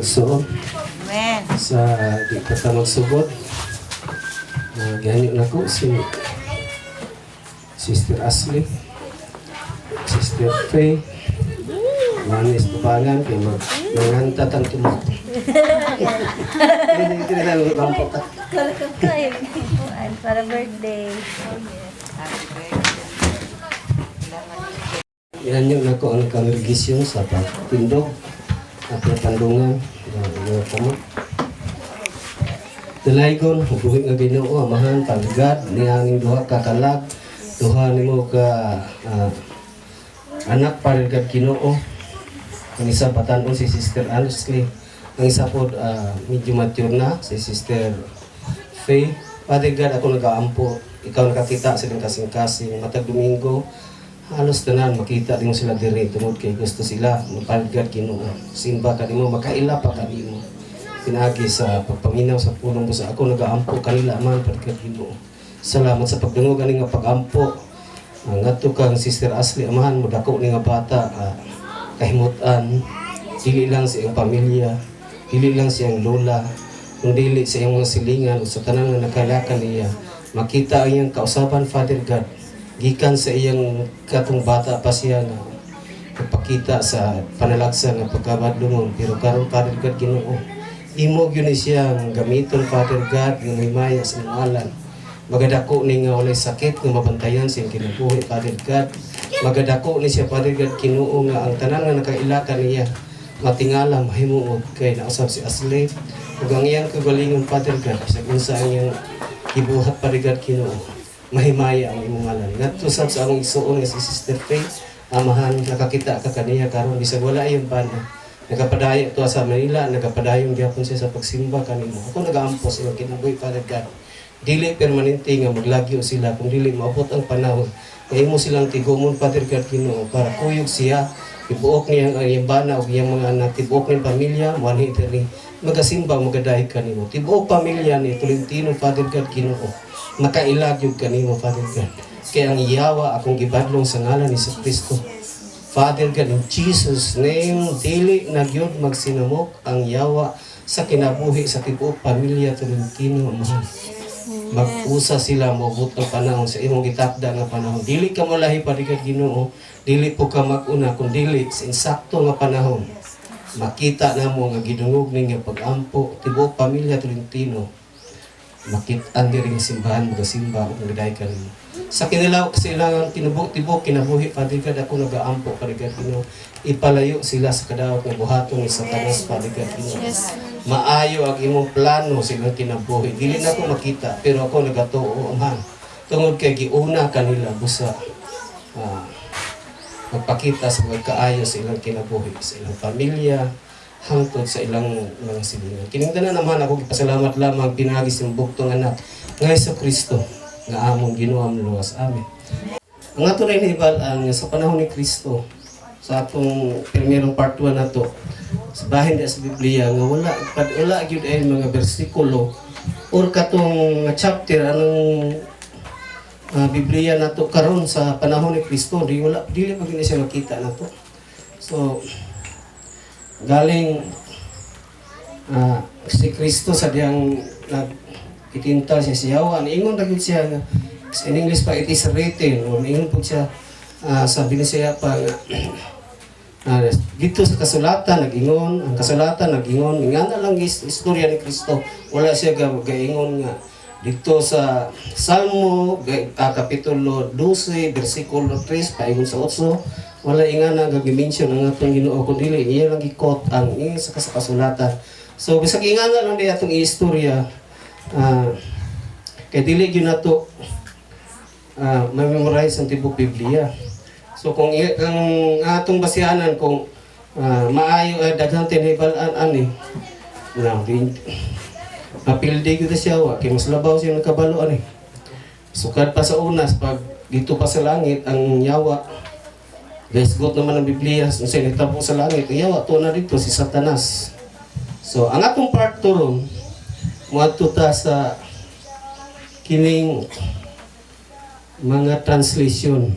Igsoon. Amen. Sa di pa ta magsugod, gihanyo nako si Sister Ashley, Sister Faye, Manis Papangan, kay mag manganta tang tumok. Hindi kina lang po ta. Kalakay. Para birthday. Happy birthday. Gihanyo nako ang kongregasyon sa pagtindog at pandungan ng kamot. Dalaygon, buhi nga Ginoo, Amahan, Father God, nianging duha ka kalag, duha nimo ka anak, Father God Ginoo. Ang isa batanon, si Sister Ashley. Ang isa po medyo mature na, si Sister Faye. Father God, ako nagaampo. Ikaw nakakita silang kasing-kasing. Matag Domingo, halos tanan makita din mo sila diri tungod kay gusto sila Father God Ginoo. Simba ka nimo, makaila pa kanimo. Pinaagi sa pagpaminaw sa pulong mo sa ako nagaampo kanila man, Father God Ginoo. Salamat sa pagdungog ani nga pagampo. Ang ngadto kang Sister Ashley, Amahan, mo dako ni nga bata kahimutan dili lang sa iyang pamilya, dili lang sa iyang lola, kung dili sa iyang mga silingan o sa tanan nga nakalakan niya. Makita ang iyang kausaban, Father God, gikan sa iyang katong bata pa siya nga nagpakita sa panalagsa nga pagkabadlungon, pero karon, Father God Ginoo, imo gyud ni siyang gamiton, Father God, nga mahimaya sa imong ngalan. Magadako ni nga walay sakit nga mabantayan sa iyang kinabuhi, Father God. Magadako ni siya, Father God Ginoo, nga ang tanan nga nakailaka niya matingala mahimuog kay nausab si Ashley ug ang iyang kagalingon, Father God, bisag unsa ang iyang gibuhat, Father God Ginoo, mahimaya ang imong ngalan. Ngadto sab sa among igsuon nga si Sister Faith, Amahan, nakakita ka kaniya karon bisag wala iyong bana. Nagapadayo to sa Manila, nagapadayon gyapon siya sa pagsimba kanimo. Ako nagaampo sa iyong kinabuhi, Father God. Dili permanente nga maglagyo sila, kung dili maabot ang panahon nga imo silang tigumon, Father God Ginoo, para kuyog siya, tibuok niya ang iyang bana ug iyang mga anak, tibuok niyang pamilya, moanhi diri magasimba, magadayeg kanimo. Tibuok pamilya ni Tolentino, Father God Ginoo, makailag gyud kanimo, Father God. Kay ang yawa akong gibadlong sa ngalan ni Hesus Kristo. Father God, in Jesus' name, dili na gyud magsinamok ang yawa sa kinabuhi sa tibuok pamilya Tolentino, Amahan. Mag-usa sila moabot ang panahon sa imong gitakda nga panahon. Dili ka molahi, Father God Ginoo, dili po ka mag-una, kun dili sa insakto nga panahon. Makita namo nga gidungog ning nga pag-ampo, tibuok pamilya Tolentino. Makit-an diri nga simbahan magasimba ug nagdayeg kanimo. Sa kinilaw sa ilang tinubo tibok kinabuhi, Father God, ako nagaampo, Father God Ginoo. Ipalayo sila sa kadaot nga buhaton ni Satanas, Father God Ginoo. Maayo ang imong plano sa ilang kinabuhi. Dili na ako makita, pero ako nagatuo, Amahan. Tungod kay giuna kanila busa magpakita sa pagkaayo sa ilang kinabuhi, sa ilang pamilya, hangtod sa ilang mga silingan. Kining tanan naman ako gipasalamat lamang pinaagi sa bugtong anak nga Hesus Kristo nga among Ginoo, among luwas. Amen. Ang ato rin hibal-an nga sa panahon ni Kristo, sa atong primerong part 1 nato sa bahin di sa Biblia nga wala pad wala gyud ay mga bersikulo or katong nga chapter anong Biblia nato karon. Sa panahon ni Kristo, di wala, dili pa gyud siya makita nato. So galing si Kristo sa diyang nag itintal siya sa yawa, niingon ra gyud siya nga in English pa, "It is written," o niingon po siya sa Binisaya pa nga dito sa kasulatan nag-ingon, ang kasulatan nag-ingon. Nga na lang is istorya ni Kristo, wala siya gaingon nga dito sa Salmo kapitulo 12 bersikulo 3 paingon sa 8. Wala ingana nga gi-mention ang atong Ginoo, kun dili iya lang gi-quote ang isa ka sa kasulatan. So bisag ingana lang di atong istorya, kay dili gyud nato ma-memorize ang tibok Biblia. So kung ang atong basihanan kung maayo ay daghang tinhibal-an ani na di mapildi gyud siya wa kay mas labaw siya nakabalo ani. Sukad pa sa unas pag dito pa sa langit ang yawa. Gasgot naman ang Biblia sa nagtapong sa langit ang yawa to na dito si Satanas. So ang atong part 2 ron, moadto ta sa kining mga translation.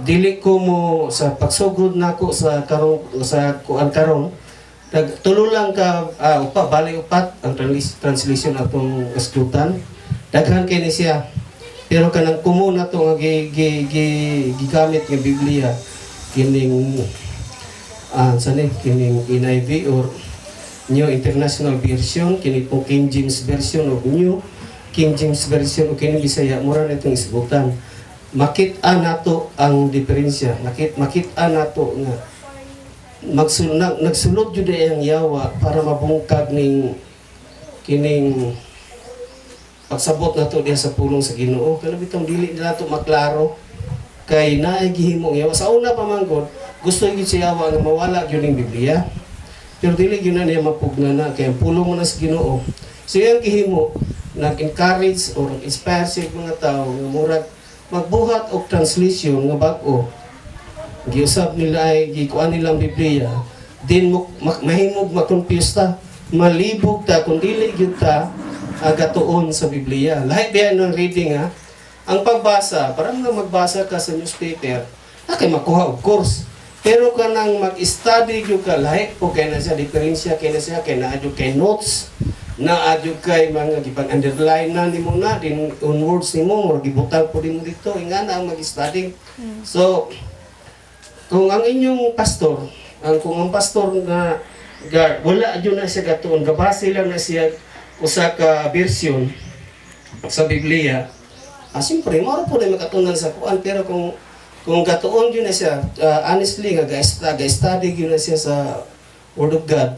Dili ko mo sa pagsugod nako sa karong sa kuan karon. Tulo lang ka upa bali upat ang translation atong eskutan. Daghan kay ni siya. Pero kanang common na to nga gi, gi, gi, gigamit nga Biblia kining sa ni kining NIV or New International Version, kini po King James Version o New King James Version o kini Bisaya, mura na itong isbutan. Makita nato ang diferensya, makita nato nga nagsulod jud ang yawa para mabungkag ning kining pagsabot nato diha sa pulong sa Ginoo. Kana bitong dili na nato maklaro kay naay gihimo ang yawa. Sa una pa man gud, gusto gyud siya yawa nga mawala gyud ning Biblia. Pero dili gyud na niya mapugna na kay ang pulong mo na sa Ginoo. So iyang gihimo, nag-encourage or inspire siya mga tao nga murag magbuhat og translation nga bag-o. Giusab nila ay gikuan nilang Biblia din mo mahimog ma-confuse ta, malibog ta kung dili gyud ta agatuon sa Biblia. Lahi biya ng reading ha. Ang pagbasa, parang nga magbasa ka sa newspaper, na kay makuha, of course. Pero kanang mag-study gyud ka, lahi po kay na siya, diferensya kay na siya, kay naa jud kay notes, naa jud kay mga gipang underline na nimo na din on words nimo, murag gibutang po nimo dito, ingana ang mag-study. So, kung ang inyong pastor, ang kung ang pastor nga ga, wala jud na siya gatuon, gabase lang na siya usa ka version sa Biblia. Siyempre, mao po na makatunan sa kuan, pero kung gatuon jud na siya, honestly nga ga-study jud na siya sa Word of God.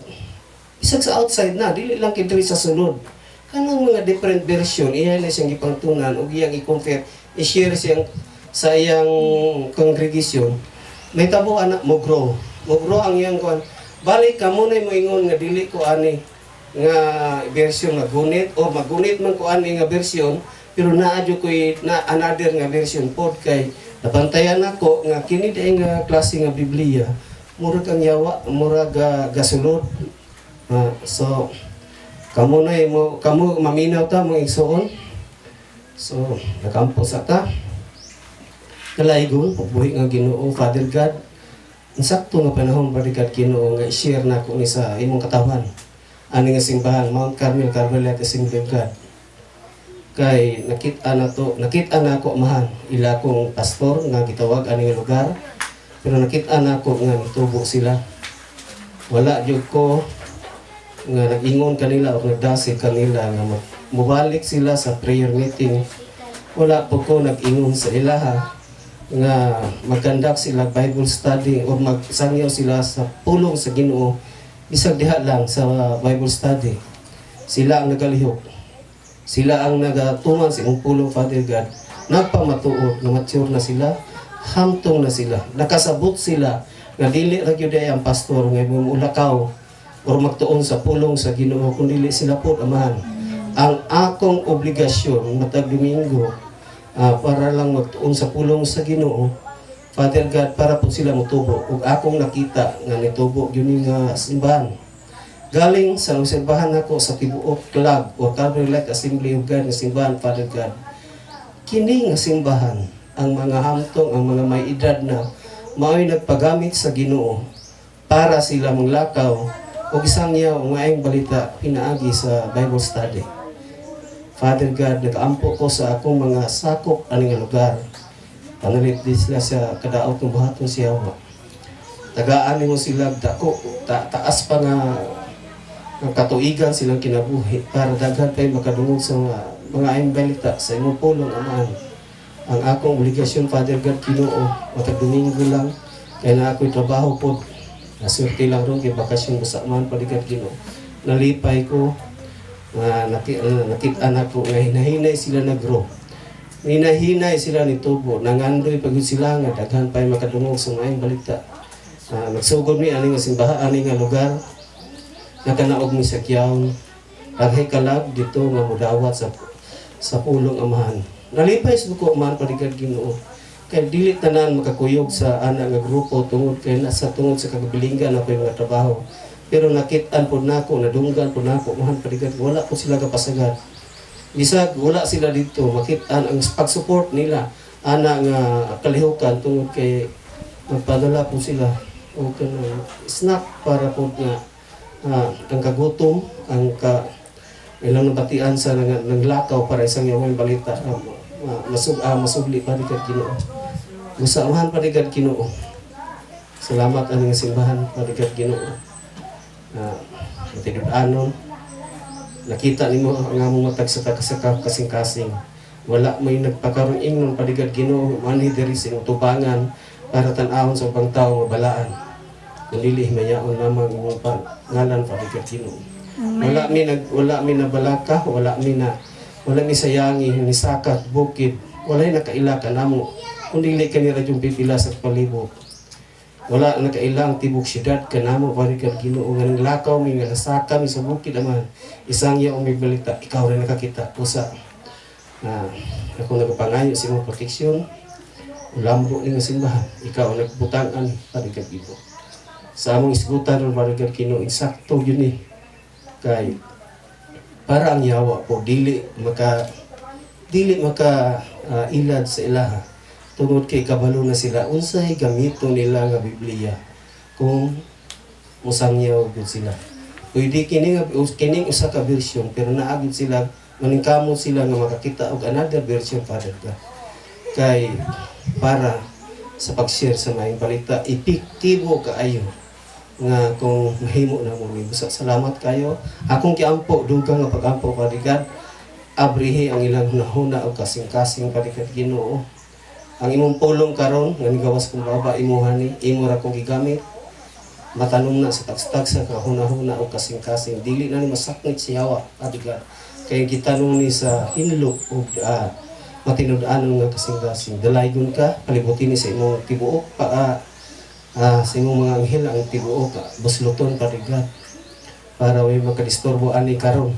Bisag sa outside na, dili lang kay diri sa sulod. Kanang mga different version, iya na siyang gipangtunan ug iyang i-compare, i-share siyang sa iyang congregation. May tabo anak mo grow. Mo grow ang iyang kuan. Balik kamo na moingon nga dili ko ani nga version nga gunit o magunit man ko ani nga version, pero naa jud koy na another nga version pod kay nabantayan nako nga kini diay nga klase nga Biblia murag ang yawa murag gasulod. So kamo na mo kamo maminaw ta mga igsoon. So nakampo sa ta. Kalaygon, buhi nga Ginoo, Father God. Insakto nga panahon, Father God, Ginoo, nga i-share nako ni sa imong katawan. Ani nga simbahan, Mount Carmel Carmelite Assembly of God. Kay nakita na to, nakita na ako, Amahan, ila kong pastor nga gitawag ani nga lugar. Pero nakita na ako nga nitubo sila. Wala jud ko nga nag-ingon kanila o nagdasig kanila nga mubalik sila sa prayer meeting. Wala po ko nag-ingon sa ilaha nga mag-conduct sila Bible study o magsangyaw sila sa pulong sa Ginoo bisag diha lang sa Bible study. Sila ang nagalihok. Sila ang nagatuman sa imong pulong, Father God. Nagpamatuod nga mature na sila, hamtong na sila, nakasabot sila nga dili ra gyud ay ang pastor nga mulakaw or magtuon sa pulong sa Ginoo kun dili sila po, Amahan. Ang akong obligasyon matag Domingo para lang magtuon sa pulong sa Ginoo, Father God, para po sila motubo. Ug akong nakita nga nitubo gyud ni nga simbahan. Galing sa obserbahan nako sa tibuok club o Calvary Light Assembly of God nga simbahan, Father God. Kini nga simbahan, ang mga hamtong, ang mga may edad na, mao'y nagpagamit sa Ginoo para sila manglakaw og isangyaw ang maayong balita pinaagi sa Bible study. Father God, nag-ampo ko sa akong mga sakop ani nga lugar. Panalit din sila sa kadaot ng buhaton siya. Tagaan nimo sila dako, taas pa nga nga katuigan silang kinabuhi para daghan kay makadungog sa mga ayong balita sa imong pulong, Amahan. Ang akong obligasyon, Father God, Ginoo, matag Domingo lang kay na ako'y trabaho pod. Naswerte lang ron kay bakasyon basta man, Father God, Ginoo. Nalipay ko nga nakita nako nga hinahinay sila nag-grow. Hinahinay sila ni tubo, nangandoy pag sila nga daghan pa makadungog sa maayong balita. Nagsugod mi ani nga simbahan, ani nga lugar, nakanaog mi sa Kiyaon. Daghay kalag dito nga mudawat sa pulong, Amahan. Nalipay sa ko, Amahan, Father God, Ginoo. Kay dili tanan makakuyog sa ana nga grupo tungod kay nasa tungod sa kagabilingan ako yung mga trabaho. Pero nakit-an po nako, nadunggan po nako, Amahan, Father God, wala po sila kapasagad. Bisag wala sila dito, makit-an ang pag-support nila ana nga kalihukan tungod kay magpadala po sila o kanang snack para po nga Ang kagutom, ang ka ilang nabatian sa nanglakaw para isang yung balita, masubli, Father God, Ginoo. Musamahan, Father God, Ginoo. Salamat ang nga simbahan, Father God, Ginoo. Matinud-anon nakita nimo ang among matag sa kasing-kasing. Wala may nagpakaroon ingnon, Father God, Ginoo, manhi diri sa imong tubangan para tan-awon sa ubang tawo nga balaan. Dili himayaon lamang imong ngalan, Father God, Ginoo. Wala mi nabalaka, wala mi sayangi ni sakat bukid, wala nakaila kanamo kun dili kanira yung pipila sa palibot. Wala nakaila ang tibok syudad kanamo, Father God, Ginoo, nga nanglakaw mi, nga nasaka mi sa bukid, Amahan. Isang yaong may balita, ikaw rin nakakita usa na ako nagapangayo sa imong proteksyon. Lambo ni nga simbahan, ikaw ang nagbutangan, Father God, Ginoo. Sa among isgutan ron, Father God, Ginoo, insakto yun eh. Kay para ang yawa po dili maka ilad sa ilaha tungod kay kabalo na sila unsay gamiton nila nga Biblia. Kung musangyaw gud sila, pwede kini nga kining usa ka version, pero naa gyud sila, maningkamot sila nga makakita og another version, Father God, kay para sa pag-share sa maayong balita epektibo kaayo nga kung mahimo na mo ni. Busa salamat kayo. Akong giampo, dugang nga pagampo, Father God, abrihi ang ilang hunahuna og kasing-kasing, Father God, Ginoo. Ang imong pulong karon nga nigawas kong baba, imuha ni, imo ra kong gigamit. Matanom na sa tagstag sa kahuna-huna o kasing-kasing. Dili na ni masaknit si yawa, Father God, kay gitanom ni sa hinlo ug matinud-anon nga kasing-kasing. Dalaygon ka, palibutin ni sa imong tibuok pa, sa imong mga anghel ang tibuok busloton, Father God, para way makadisturbo ani karon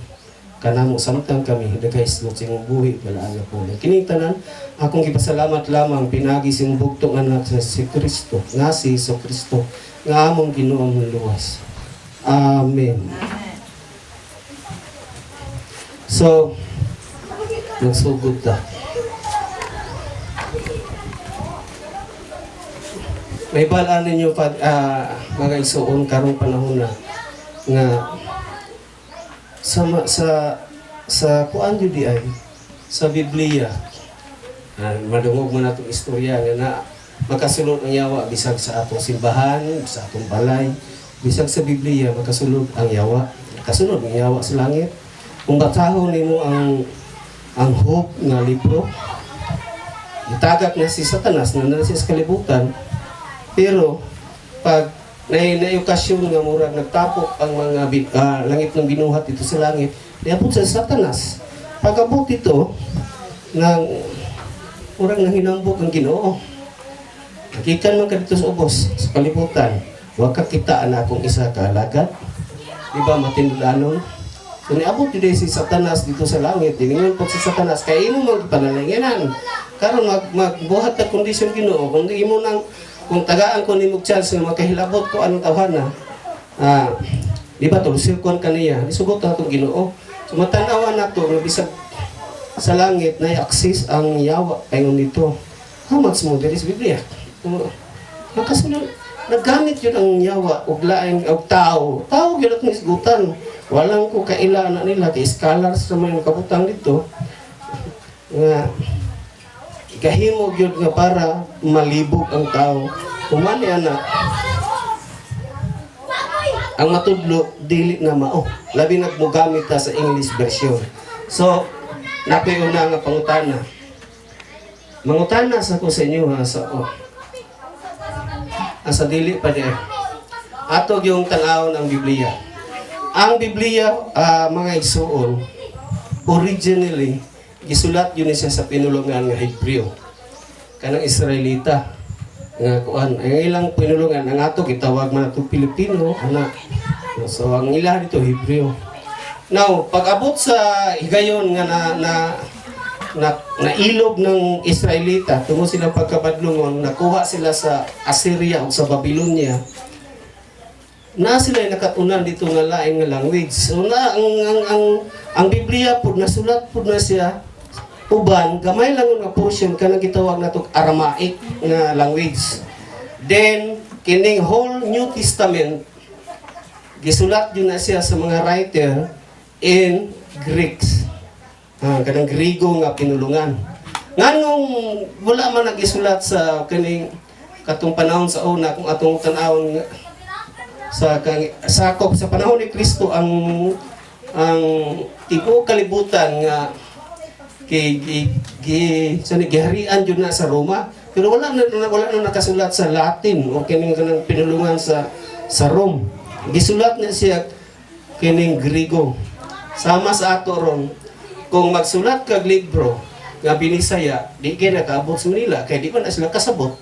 kanamo samtang kami nagahisgot sa imong buhi balaan nga pulong. Kining tanan akong gipasalamat lamang pinagi sa imong bugtong anak sa si Kristo, nga si Hesus Kristo, nga among Ginoong luwas. Amen. So nagsugod ta. May balaan ninyo pa, mga igsuon, karong panahon na nga sa kuan jud ay sa Biblia, madungog man natong istorya nga na makasulod ang yawa bisag sa atong simbahan, sa atong balay. Bisag sa Biblia makasulod ang yawa, kasulod ang yawa sa langit. Kung basahon nimo ang Job nga libro, itagak na si Satanas na na siya sa kalibutan, pero pag na okasyon nga murag nagtapok ang mga langit ng binuhat dito sa langit, niabot sa Satanas. Pag-abot ito, nang murag nanghinambok ang Ginoo. Nagikan man ka dito sa ubos, sa kalibutan, wa ka kita na akong isa ka alagad. Di ba matinud-anon? So niabot dito si Satanas dito sa langit, diningon po si Satanas, kay imo man panalanginan. Karon magbuhat ta kondisyon, Ginoo, kung di imo nang kung tagaan ko nimo chance nga makahilabot ko anong tawhana. Di ba tulusirkon kaniya, isugot na atong Ginoo. So matanawa nato nga bisag sa langit na access ang yawa paingon dito. How much mo diri sa Biblia? Nakasunod naggamit yun ang yawa og lain og tao. Tao gyud atong isgutan. Walang ko kaila na nila kay scholars naman yung kabutang dito nga gahimo gyud nga para malibog ang tao. Humani ana ang matudlo dili na mao. Labi na mogamit ta sa English version. So, nakoy una nga pangutana. Mangutana sa ko sa inyo ha sa oh. Asa dili pa di. Ato yung tan-awon ang Biblia. Ang Biblia, mga igsuon, originally gisulat yun siya sa pinulungan nga Hebreo. Kanang Israelita nga kuan, ang ilang pinulungan, ang ato gitawag man ato Pilipino ana. So ang ila dito Hebreo. Now, pag abot sa higayon nga na na na nailog ng Israelita tungo silang pagkabadlungon, nakuha sila sa Assyria o sa Babylonia, na sila ay nakatunan dito nga lain nga language. So na ang Biblia pud nasulat pud na siya uban gamay lang nga portion kanang gitawag nato Aramaic nga language. Then kining whole New Testament Gisulat yun na siya sa mga writer in Greeks. Ah, kanang Griego nga pinulungan. Nganong wala man nagisulat sa kining katong panahon sa una, kung atong tan-awon nga sa sakop sa panahon ni Kristo, ang tibuok kalibutan nga kay gi, gi, sa ni giharian jud na sa Roma, pero wala na nakasulat sa Latin o kining kanang pinulungan sa Rome. Gisulat na siya kining Griego. Sama sa ato ron, kung magsulat kag libro nga Binisaya, di kay nakaabot sa Manila kay di pa na sila kasabot.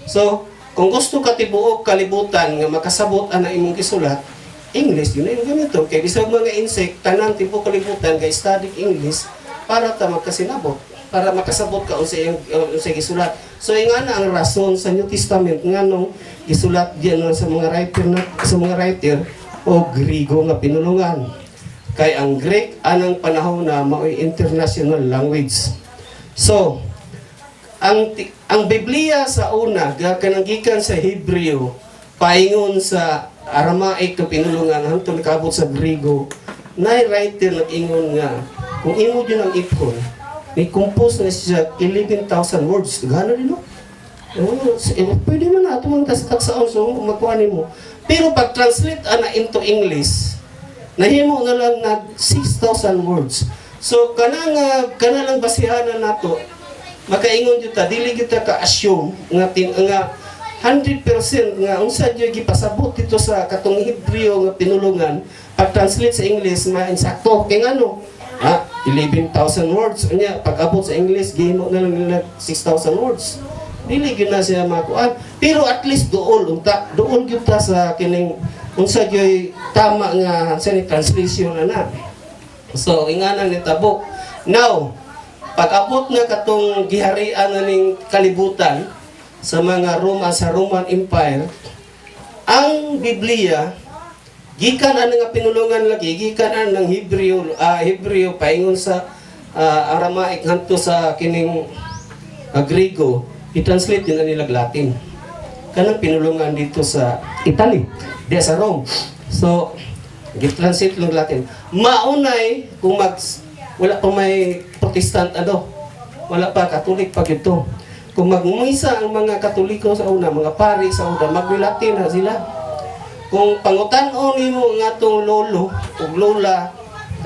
So kung gusto ka tibuok kalibutan nga makasabot ana imong gisulat, English yun na yung ganito. Kay bisag mga insect, tanan tibuok kalibutan kay study English para ta magkasinabot, para makasabot ka unsa iyang unsa gisulat. So nga na ang rason sa New Testament nganong gisulat diyan sa mga writer na sa mga writer o Griego nga pinulungan. Kay ang Greek anang panahon na mao'y international language. So, ang Biblia sa una kanang gikan sa Hebreo paingon sa Aramaic nga pinulungan hangtod nakaabot sa Griego, nay writer nag-ingon nga kung imo jud ang ipon, ni compose na siya 11,000 words. Gana din, no? Oh, pwede man na ato man tas tagsaon, so makuha nimo. Pero pag translate ana into English, nahimo na lang nag 6,000 words. So kana nga kana lang basihanan nato, makaingon jud ta, dili gyud ta ka-assume nga 100% nga unsa jud gipasabot dito sa katong Hebreo nga pinulungan, pag translate sa English ma-insakto. Kay ngano? Ah, 11,000 words unya pag abot sa English gihimo na lang nila 6,000 words. Dili gyud na siya makuan, pero at least duol unta, duol gyud ta sa kining unsa gyud tama nga sa ni translation ana. So ingana ni tabo. Now, pag-abot na katong giharian na ning kalibutan sa mga Roma, sa Roman Empire, ang Biblia gikan ana nga pinulungan lagi, gikan ana ng Hebreo paingon sa Aramaic ngadto sa kining Griego, i-translate din na nila Latin. Kanang pinulungan dito sa Italy, di sa Rome. So, gi-translate lang Latin. Maunay kung mag wala pa may Protestant ano, wala pa, Katolik pa gito. Kung magmisa ang mga Katoliko sa una, mga pari sa una, magni-Latin na sila. Kung pangutan-on nimo ang atong lolo ug lola,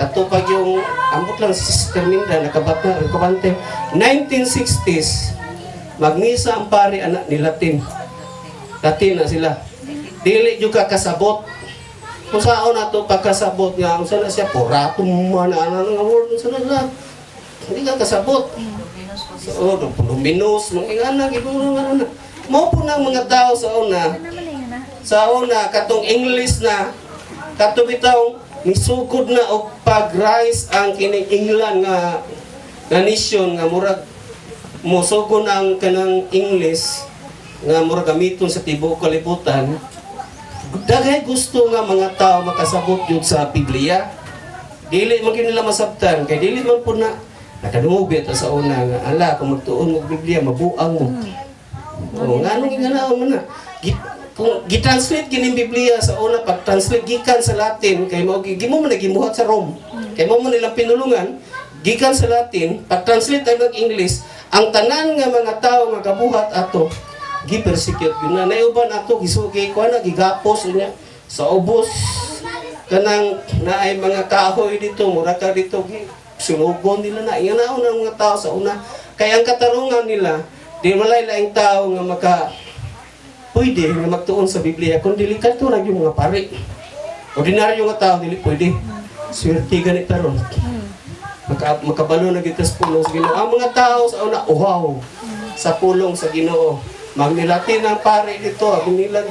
kato pag yung ambot lang si Sister Minda nakabata, nakabante 1960s, magmisa ang pari anak ni Latin. Latin na sila. Dili jud ka kasabot. Kung saan na to pagkasabot nga unsa na siya, porato man ana nga word, unsa na sila, hindi ka kasabot. So, oh, Dominus, mga ingana, gibong nga na. Mao po ng mga tao sa una, Ano naman na yun ah? Sa una katong English na kato bitaw nisugod na og pag-rise ang kining England nga nga nation, nga murag mosugod na ang kanang English nga murag gamiton sa tibuok kalibutan. Daghay gusto nga mga tao makasabot yun sa Biblia. Dili man gyud nila masabtan kay dili man po na nakadungog ta sa una nga ala, kung magtuon mo og Biblia, mabuang mo. Oh, nganong inganaon man na? Kung gi-translate kining Biblia sa una, pag-translate gikan sa Latin, kay mao gimo man na gimuhat sa Rome. Kay mao man nilang pinulungan gikan sa Latin, pag-translate ang English, ang tanan nga mga tao nga gabuhat ato gi-persecute yun na. Naiuban ato gisugi ko na gigapos unya sa ubos, kanang naay mga kahoy dito, mura ka dito gi sunugon nila na. Inganaon ang mga tao sa una kay ang katarungan nila, di walay laing tao nga maka pwede nga magtuon sa Biblia kung dili kadto ra yung mga pari. Ordinaryo nga tao dili pwede. Swerte gani taron. Makabalo na kita sa pulong sa Ginoo. Ang mga tao sa una uhaw sa pulong sa Ginoo. Magnilatin ang pare dito, nila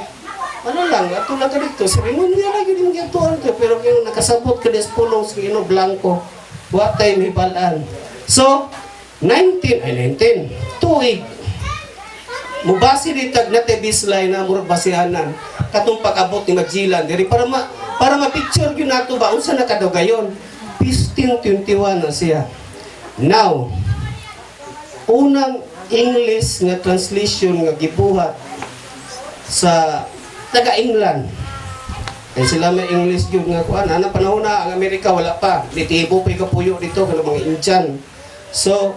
ano lang, ato lang ka dito, seremonya lang yun yung gituan ka, pero kung nakasabot ka sa pulong sa Ginoo, blanco, wa tay mibalaan. So, 19, ay 19, tuig, mubase di tag nate bislay na murag basihanan katong pag-abot ni Magellan diri para ma-picture gyud nato ba unsa na kadugayon. 1521 na siya. Now, unang English nga translation nga gibuhat sa taga England. Kay sila may English gyud nga kuan. Ana panahon na ang Amerika wala pa. Nitibo pa kapuyo dito kanang mga Indian. So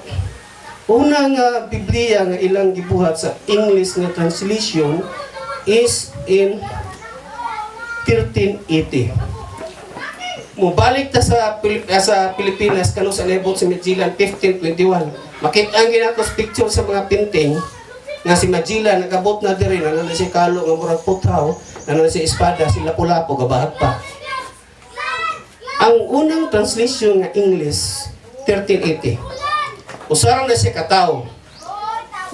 una nga Biblia nga ilang gibuhat sa English nga translation is in 1380. Mubalik ta sa Pilipinas kano sa naibot si Magellan 1521. Makita ang ginatos picture sa mga painting nga si Magellan nagabot na diri, na na siya kalo nga murag puthaw, na na siya espada, sila Lapu-Lapu gabahag pa. Ang unang translation nga English, 1380. Usaran na siya katawo.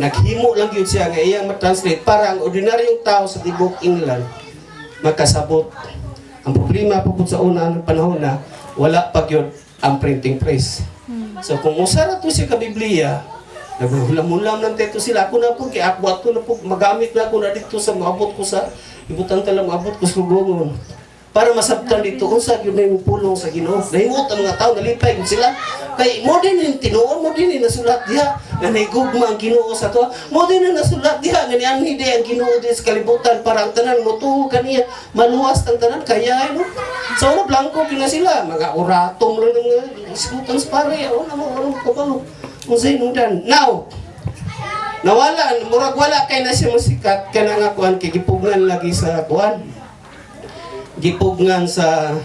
Naghimo lang yun siya nga iyang matranslate para ang ordinaryong tao sa tibok England makasabot. Ang problema po sa una ng panahon na wala pa gyud ang printing press. So kung usa ra to siya ka Biblia, naghulam-hulam lang teto sila. Ako na po, kay ako ato na po, magamit na ako na dito sa maabot ko sa ibutan tala, maabot ko sa Sugongon. Para masabtan dito unsa gyud na yung pulong sa Ginoo. Nahimot ang mga tao, nalipay gud sila. Kay mo din yung tinuod, mo din yung nasulat diha nga nahigugma ang Ginoo sa to. Mo din yung nasulat diha nga nianhi di ang Ginoo di sa kalibutan para ang tanan motuo kaniya, maluwas ang tanan kaya no. Sa una blanko gyud na sila, mga oratom lang ng mga isgutan sa pare, o na mo ano kabalo. Kung sa hinungdan. Now, nawala, murag wala kay na siya musikat kana nga kuan kay gipugnan lagi sa kuan. Gipugnan sa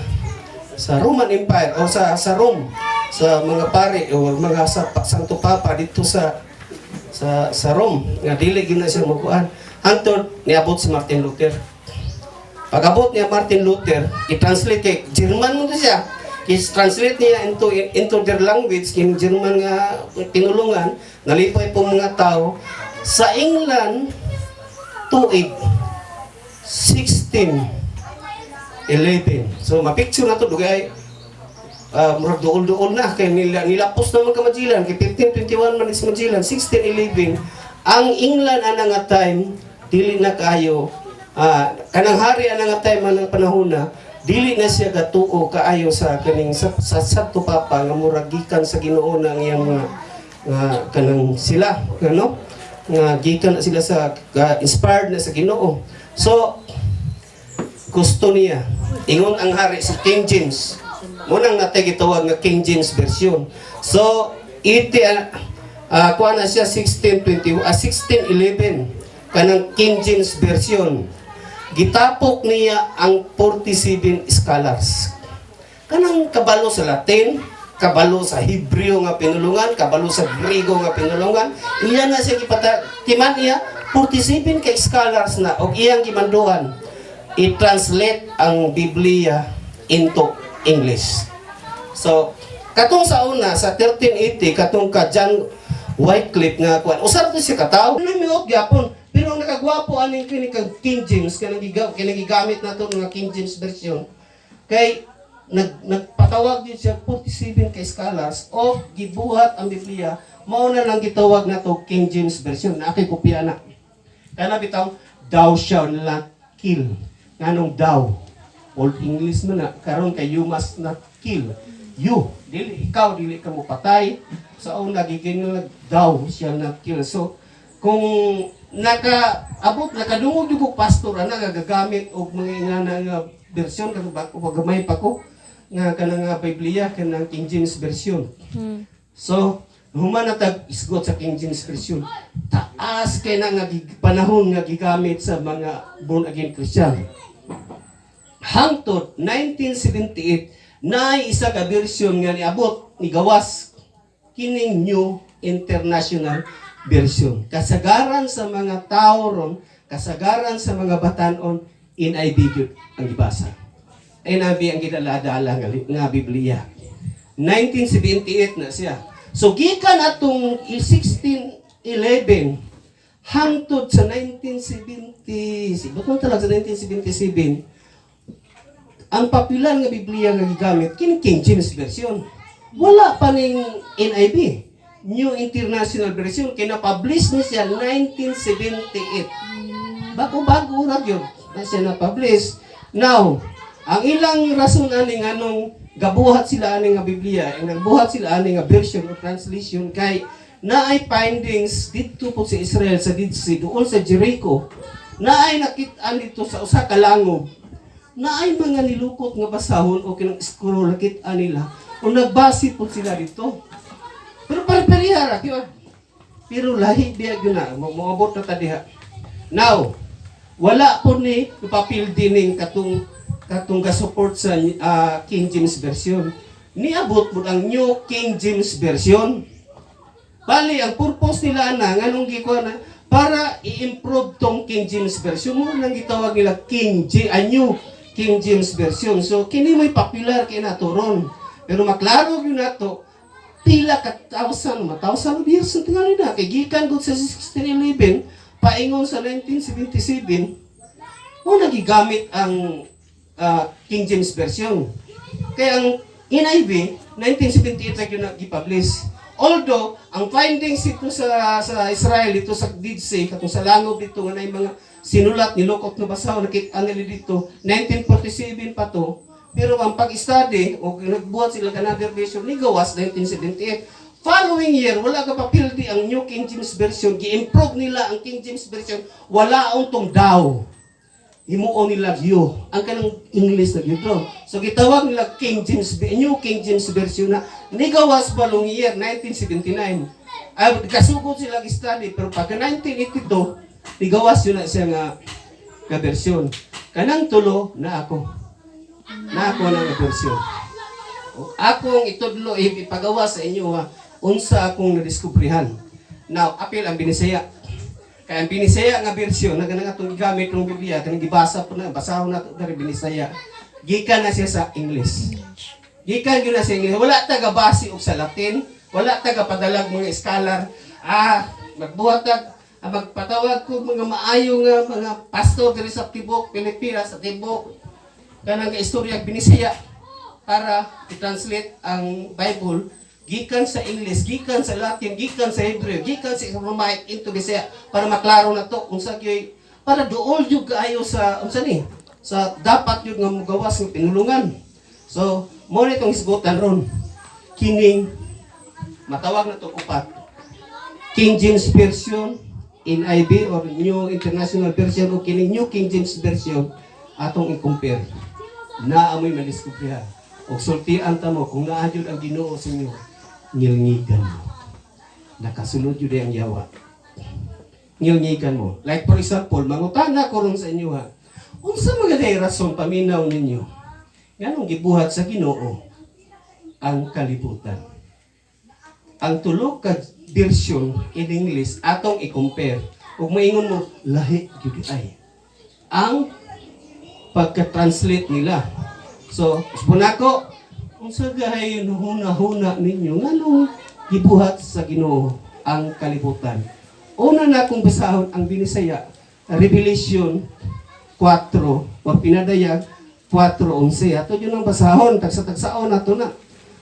Roman Empire o sa Rome, sa mga pare o mga sa Santo Papa dito sa Rome nga dili gyud na siya mokuan hangtod niabot si Martin Luther. Pag-abot niya Martin Luther, i-translate kay German mo to siya. I-translate niya into their language, in German nga tinulungan, nalipay po mga tao. Sa England, tuig 1611. So ma-picture na to dugay murag duol-duol na kay nila nilapos naman ka Magellan kay 1521 man si Magellan. 1611 ang England ana nga time, dili na kaayo kanang hari ana nga time, anang panahon na dili na siya gatuo kaayo sa kaning sa Santo Papa nga murag gikan sa Ginoo na ang iyang mga nga kanang sila ano nga gikan na sila sa inspired na sa Ginoo. So gusto niya, ingon ang hari, si King James munang natay gitawag nga King James Version. So iti kuha na siya 1620, 1611, kanang King James Version, gitapok niya ang 47 scholars kanang kabalo sa Latin, kabalo sa Hebreo nga pinulungan, kabalo sa Griego nga pinulungan. Iya na siya gipata timan niya 47 ka scholars na og iyang gimanduhan i-translate ang Biblia into English. So, katong sa una, sa 1380, katong ka John Wycliffe nga kuan. Usa ra to siya katawo. Namiot gyapon. Pero ang nakagwapo aning kini kang King James kanang kanang gigamit nato nga King James Version kay nagpatawag din siya 47 ka scholars o gibuhat ang Biblia, mao na lang gitawag nato King James Version na ako'y kopya na. Kana bitaw "Thou shall not kill." Nganong "thou"? Old English man na. Karon kay "You must not kill." You, dili ikaw, dili ka mo patay. Sa una gigin "Thou shall not kill." So kung nakaabot, nakadungog jud ko pastor ana nga gagamit og mga ingana nga version kanang ba gamay pa ko nga kanang nga Biblia, kanang King James Version. So, human na tag isgot sa King James Version. Taas kay na nga panahon nga gigamit sa mga born again Christian. Hangtod 1978 na isa ka version nga niabot, ni gawas kining New International Version. Kasagaran sa mga tao ron, kasagaran sa mga batanon, NIV gyud ang gibasa. NIV ang gidala-dala nga Biblia. 1978 na siya. So gikan atong 1611 hangtod sa 1970, sibot talaga sa 1977, ang popular nga Biblia nga gigamit kini King James Version. Wala pa ning NIV, New International Version, kay na-publish ni siya 1978. Bago-bago ra gyud na siya na-publish. Now, ang ilang rason ani nganong gabuhat sila ani nga Biblia, ang nagbuhat sila ani nga version o translation kay naay findings didto po sa Israel, sa Dead Sea, duol sa Jericho, naay nakit-an dito sa usa ka langob. Naay mga nilukot nga basahon o kinang scroll nakita nila o nagbase po sila dito. Pero pare-pareha ra gyud. Pero lahi biya gyud na, moabot na ta diha. Now, wala po ni papil dining katong katong ga-support sa King James Version. Niabot po ang New King James Version. Bali, ang purpose nila na, nganong gikuha na, para i-improve tong King James Version. Mo nang gitawag nila King J, a New King James Version. So, kini mo'y popular kay nato ron. Pero maklaro gyud nato, pila ka thousand, ma thousand of years ang tingali na. Kay gikan gud sa 1611, paingon sa 1977, mo nagigamit ang King James Version. Kaya ang NIV, 1978 na yun gi-publish. Although, ang findings dito sa Israel, dito sa Dead Sea, katong sa langob dito, nga na mga sinulat, nilukot na basaw, nakita nila dito, 1947 pa to. Pero ang pag-study, o nagbuhat sila another version, ni gawas 1978. Following year, wala ka papildi ang New King James Version, gi-improve nila ang King James Version, wala ang tong "thou", himuon nila "you". Ang kanang English na gyud. So gitawag nila King James, New King James Version na nigawas balong year 1979. Ay kasugod sila study, pero pagka 1982 nigawas yun na siya nga nga version. Kanang tulo na ako. Na ako na nga version. O, akong itudlo, ipagawa sa inyo ha, unsa akong nadiskubrihan. Now, apil ang Binisaya. Kaya ang Binisaya nga version na kanang atong gigamit ng Biblia, kanang gibasa po na, basahon nato dari Binisaya. Gikan na siya sa English. Gikan gyud na sa English. Wala taga base og sa Latin, wala taga padalag mga scholar. Magbuhat tag magpatawag ko mga maayo nga mga pastor diri sa tibok Pilipinas, sa tibok kanang istorya Binisaya para i-translate ang Bible gikan sa English, gikan sa Latin, gikan sa Hebrew, gikan sa Aramaic into Bisaya para maklaro na to unsa gyud, para duol jud kaayo sa unsa ni sa dapat jud nga mogawas ng pinulungan. So, mo ni itong hisgutan ron. Kining matawag na to upat. King James Version, NIV or New International Version o kining New King James Version atong i-compare. Naa mo'y madiskubrihan. Og sultian ta mo kung naa jud ang Ginoo sa inyo, ngilngigan mo. Nakasunod jud ang yawa. Ngilngigan mo. Like for example, mangutana ko ron sa inyo ha. Unsa mga day rason paminaw ninyo? Nganong gibuhat sa Ginoo ang kalibutan? Ang tulo ka version in English atong i-compare. Ug maingon mo, lahi gyud ay ang pagka-translate nila. So, usbon ako, unsa gahay huna-huna ninyo nganong gibuhat sa Ginoo ang kalibutan? Una na akong basahon ang Binisaya, Revelation 4 o Pinadayag 4:11. Ato yun ang basahon, tagsa-tagsaon nato na.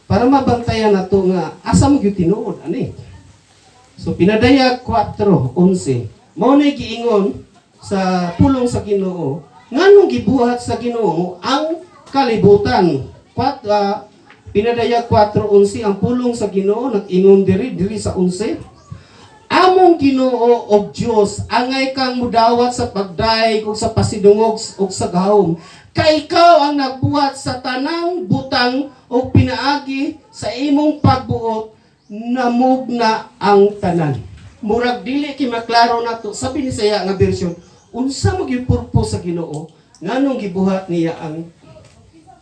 Para mabantayan nato nga asa mo gyud tinuod ani. So Pinadayag 4:11. Mao na giingon sa pulong sa Ginoo nganong gibuhat sa Ginoo ang kalibutan. Pinadayag 4:11, ang pulong sa Ginoo nag-ingon diri diri sa 11. "Among Ginoo og Dios, angay kang mudawat sa pagdayeg ug sa pasidungog ug sa gahom. Kay ikaw ang nagbuhat sa tanang butang ug pinaagi sa imong pagbuot namugna ang tanan." Murag dili kay maklaro nato sa Binisaya nga version unsa man gyud purpose sa Ginoo nganong gibuhat niya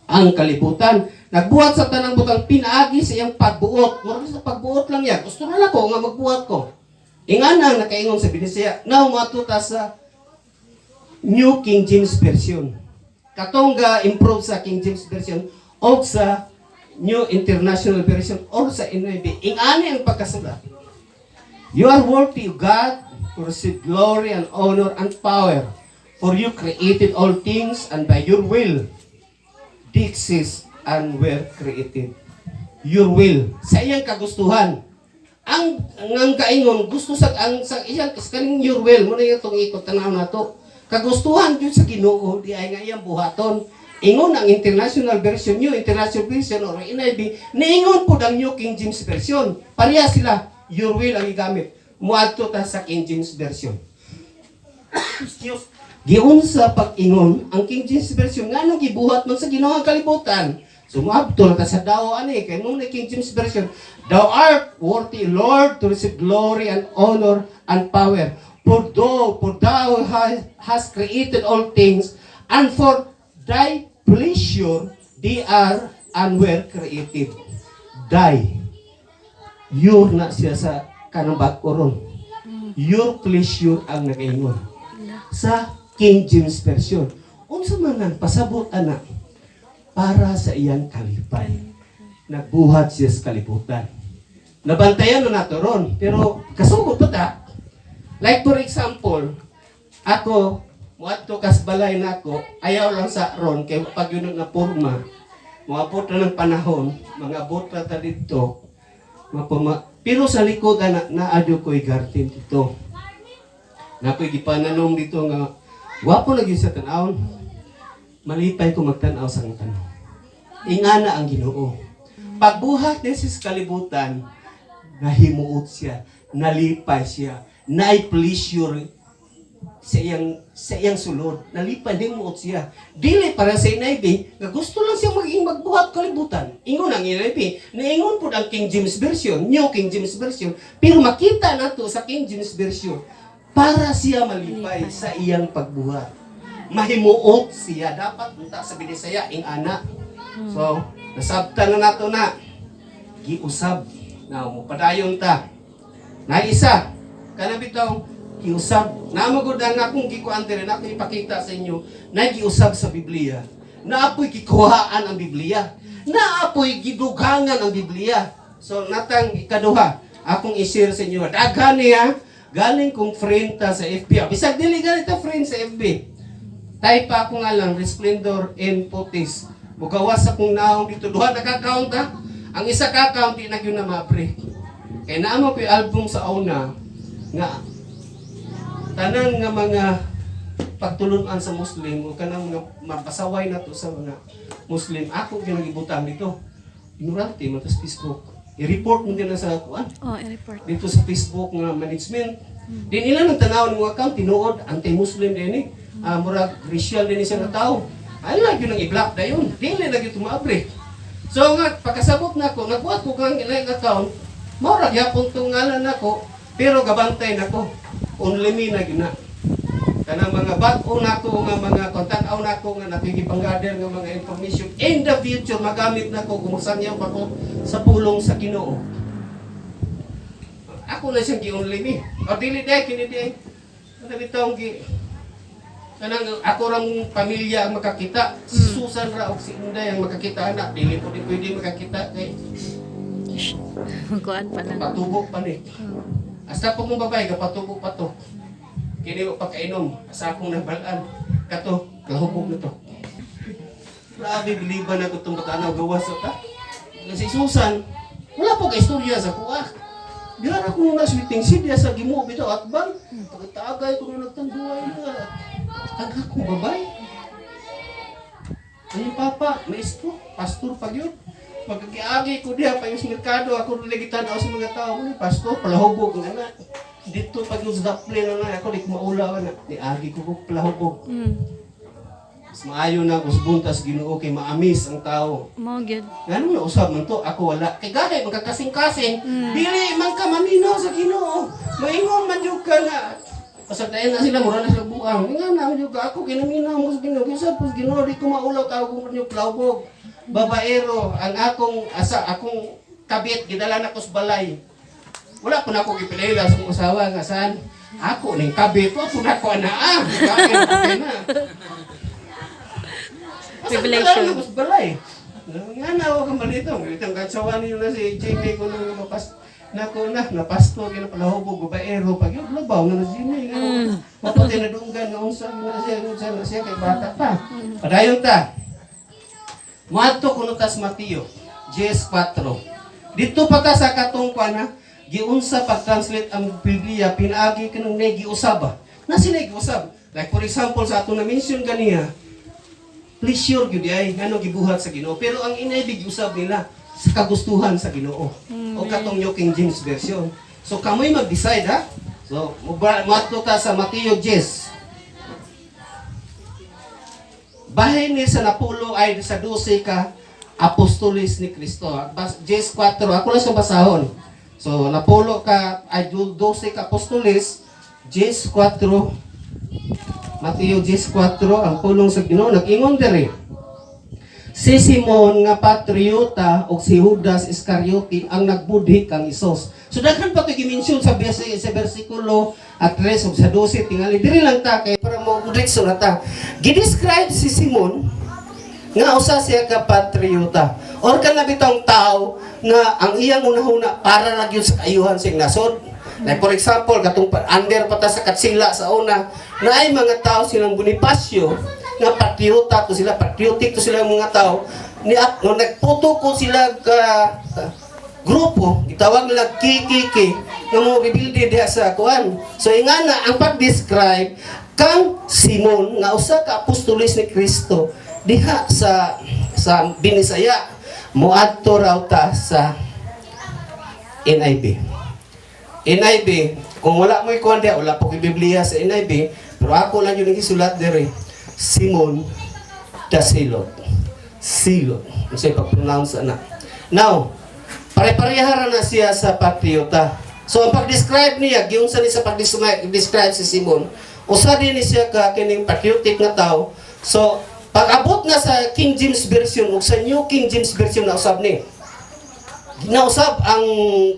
ang kalibutan. Nagbuhat sa tanang butang pinaagi sa iyang pagbuot. Murag sa pagbuot lang yan. Gusto na lang ko nga magbuhat ko. Ingana ang nakaingon sa Binisaya. Now, matuta sa New King James Version. Katong ga improve sa King James Version o sa New International Version or sa NIV. Ingani ang pagkasulat. "You are worthy, God, to receive glory and honor and power. For you created all things, and by your will they exist and were created." Your will. Sa iyang kagustuhan. Ang kaingon gusto sa ang sa iyang kaning your will mo na itong ikot tanaw nato. Kagustuhan jud sa Ginoo di ay nga iyang buhaton. Ingon ang International Version, New International Version or NIV, niingon pud ang New King James Version. Pareha sila, "your will" ang gigamit. Muadto ta sa King James Version. Excuse. Giunsa pag-ingon ang King James Version, nga gibuhat man sa Ginoo ang kalibutan? So moabto na ta sa "thou" ani kay mo na King James Version, "Thou art worthy, Lord, to receive glory and honor and power, for thou hast created all things, and for thy pleasure they are and were created." Thy, your na siya sa kanang bag-o ron. Your pleasure ang nagaingon sa King James Version. Unsa man ang pasabot ana? Para sa iyang kalipay. Nagbuhat siya sa kalibutan. Nabantayan na nato ron, pero kasugod pa ta. Like for example, ako moadto kas balay nako, ayaw lang sa ron kay pag yun na porma. Moabot na ng panahon, mga abot na ta didto. Mapama, pero sa likod ana naa jud ko'y garden dito. Na ako'y gipananom dito nga wapo lagi sa tan-awon. Malipay ko magtan-aw sa tanom. Ingana ang Ginoo. Pagbuhat niya sa kalibutan, nahimuot siya, nalipay siya, naay pleasure sa iyang sulod. Nalipay, himuot siya. Dili para sa NIV, nga gusto lang siya maging magbuhat kalibutan. Ingon ang NIV, naingon pud ang King James Version, New King James Version, pero makita nato sa King James Version, para siya malipay sa iyang pagbuhat. Mahimuot siya. Dapat unta sa Binisaya, ing ana. So, nasabtan na nato na. Giusab. Now, mupadayon ta. Na isa, kana bitaw giusab. Naa gud ang akong gikuan diri na akong ipakita sa inyo na giusab sa Biblia. Naapoy gikuhaan ang Biblia. Naapoy gidughangan ang Biblia. So natang ikaduha akong i-share sa inyo. Daghan niya galing kong friend ta sa FB. Bisag dili ganito friend sa FB. Type pa ako nga lang, Resplendor N. Potis. Mugawas akong naong dito. Duha na ka-account ha. Ang isa ka account, di na gyud na maapre. Kay naa ko yung album sa una nga tanan nga mga pagtulunan sa Muslim o kanang mga mapasaway na to sa mga Muslim, ako gyud nagibutang dito. Ignorante man tas Facebook. I-report mo din na sa kuan Oh, i-report. Dito sa Facebook nga management. Di nila nang tanaw ng account, tinuod anti-Muslim din eh. Ah, murag racial din siya nga tao. Ay lang yun ang i-block na yun. Dili lagi tumabre. So nga, pagkasabot na ako, nagbuhat ko kang ilang account, murag yapon tong ngalan nako, pero gabantay nako. Only me na gyud na. Kanang mga bag-o nako nga mga kontan-aw nako nga nakikipang-gather nga mga information in the future magamit nako kung saan pa ko sa pulong sa Ginoo. Ako na siyang gi-only me. O dili day kini day. Ano bitong gi kanang ako rang pamilya ang makakita. Si Susan ra og si Inday ang makakita ana. Dili po di pwede makakita kay Kuan pa lang. patubo pa ni. Hasta po kong babae, kapatubo pa to. Kini wa pagkainom, asa akong nabalaan. Kato, kahubog na to. Grabe, biliban ako itong batanaw, gawas sa ta. Kasi Susan, wala po kay istorya sa kuha. Diyan ako nung naswiting siya sa Ginoo bitaw atbang. Pagkataagay ko nung nagtanduay na. Ang akong babae. Ay, papa, maestro, pastor pag yun. Pagkakiagi ko diha pa yung sa merkado, ako lagi tanaw sa mga tao, ni pastor, palahubog nga na. Dito pag yung sa daplin na na, ako di ko maulaw na. Ni agi ko ko palahubog. Mas maayo na usbon tas Ginoo kay maamis ang tao. Mo gyud. Ngano na usab man to, ako wala. Kay gahi magkakasing-kasing, dili man ka maminaw sa Ginoo. Maingon man jud ka nga Pasag na sila, mura na sila buang. Nga na, jud ka ako ginaminaw mo sa Ginoo. Kinsa po sa Ginoo, di ko maulaw tao kung inyo plawbog. Babaero, ang akong asa akong kabit gidala na ko sa balay. Wala po na ako gipilila sa akong asawa nga saan. Ako ning kabit, wa po na ako ana ah. Kain, okay na. Asa Revelation. gidala na ko sa balay. Nga na ako kamalito. Itong katsawa niyo na si Jimmy ko nung mapas nako na napasto ginapalahubog babaero pag yun labaw nga na si Jimmy nga mapatay na dunggan nga unsa na siya kay bata pa. Padayon ta. Moadto kuno tas Mateo 10:4. Dito pa ta sa katong kuan ha, giunsa pag-translate ang Biblia pinaagi kanang nay giusab ba. Na sila giusab. Like for example sa atong na-mention ganiya, pleasure gyud ay ngano gibuhat sa Ginoo. Pero ang NIV giusab nila sa kagustuhan sa Ginoo. O katong New King James Version. So kamoy mag-decide ha. So moadto ta sa Mateo 10. Bahin ni sa napulo ay sa 12 ka apostoles ni Kristo. 10:4, ako lang sa basahon. So, napulo ka ay 12 ka apostoles, 10:4, Mateo 10:4, ang pulong sa Ginoo nag-ingon diri. Si Simon nga patriota o si Judas Iscariote ang nagbudhi kang Isos. So daghan pa to gi-mention sa bersikulo at 3 ug sa 12. Tingali diri lang ta kay para mo diretso na ta. Gi-describe si Simon nga usa siya ka patriota or kana bitong tao nga ang iyang unahuna para ra gyud sa kaayuhan sa iyang nasod. Like for example, katong under pa ta sa Katsila sa una, na ay mga tao silang Bonifacio nga patriota to sila, patriotic to sila mga tao. Ni no, nagputo ko sila ka grupo, gitawag nila KKK, nga mo rebuild diha sa kuan. So ingana ang pag-describe kang Simon nga usa ka apostoles ni Kristo diha sa Binisaya. Moadto raw ta sa NIV. NIV, kung wala mo ikuan diha, wala po kay Biblia sa NIV, pero ako lang yung gisulat diri. Simon the Zealot. Zealot. Unsay pag-pronounce ana. Now, pare-pareha ra na siya sa patriota. So ang pag-describe niya, giunsa ni sa pag-describe si Simon, usa din ni siya ka kining patriotic nga tao. So, pag-abot na sa King James Version ug sa New King James Version, na usab ni. Nausab ang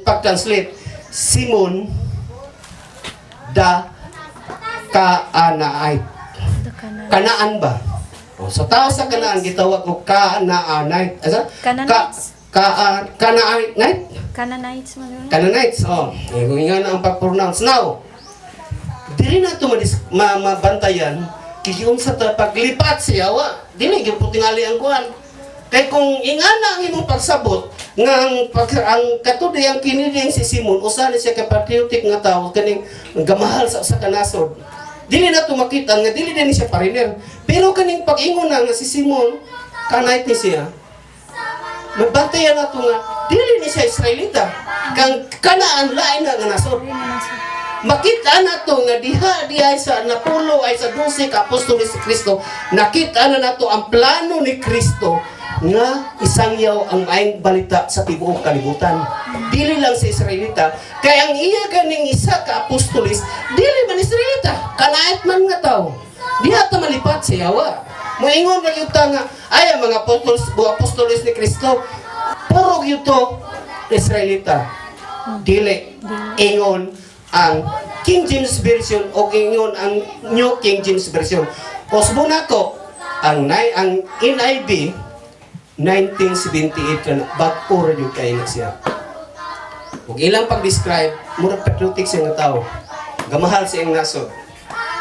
pag-translate, Simon the Canaanite. The Canaan. Kanaan ba? O, sa tao sa Kanaan gitawag og Canaanite. Asa? Canaanites. Canaanite? Canaanites man yun. Canaanites. Oh, eh, kung nga na ang pag-pronounce. Now, dili na ito mabantayan kay sa ta paglipat siya wa dili gyud po tingali ang kuan kay kung ingana ang imong pagsabot nga ang katud ang kiniling si Simon, usa ni siya ka patriotic nga tawo, kaning gamahal sa usa ka nasod, dili na to makita nga dili din siya foreigner. Pero kaning pag-ingon na nga si Simon Canaanite ni siya, mabantayan na to nga dili ni siya Israelita, kang Kanaan lain na nga nasod. Makita na to nga diha diha sa napulo ay sa 12 ka apostoles si Kristo, nakita na nato ang plano ni Kristo nga isangyaw ang maayong balita sa tibuok kalibutan, dili lang sa Israelita, kay ang iya ganing isa ka apostoles dili man Israelita, Canaanite man nga tao. Diha ta malipat sa yawa. Moingon ra gyud ta nga ay ang mga apostoles, apostoles ni Kristo puro gyud to Israelita. Dili. Ingon ang King James Version o ingon ang New King James Version. Usbon ako ang NIV 1978 na bag-o ra jud kay na siya. Ug ilang pag-describe, murag patriotic siya nga tao. Gamahal sa iyang nasod.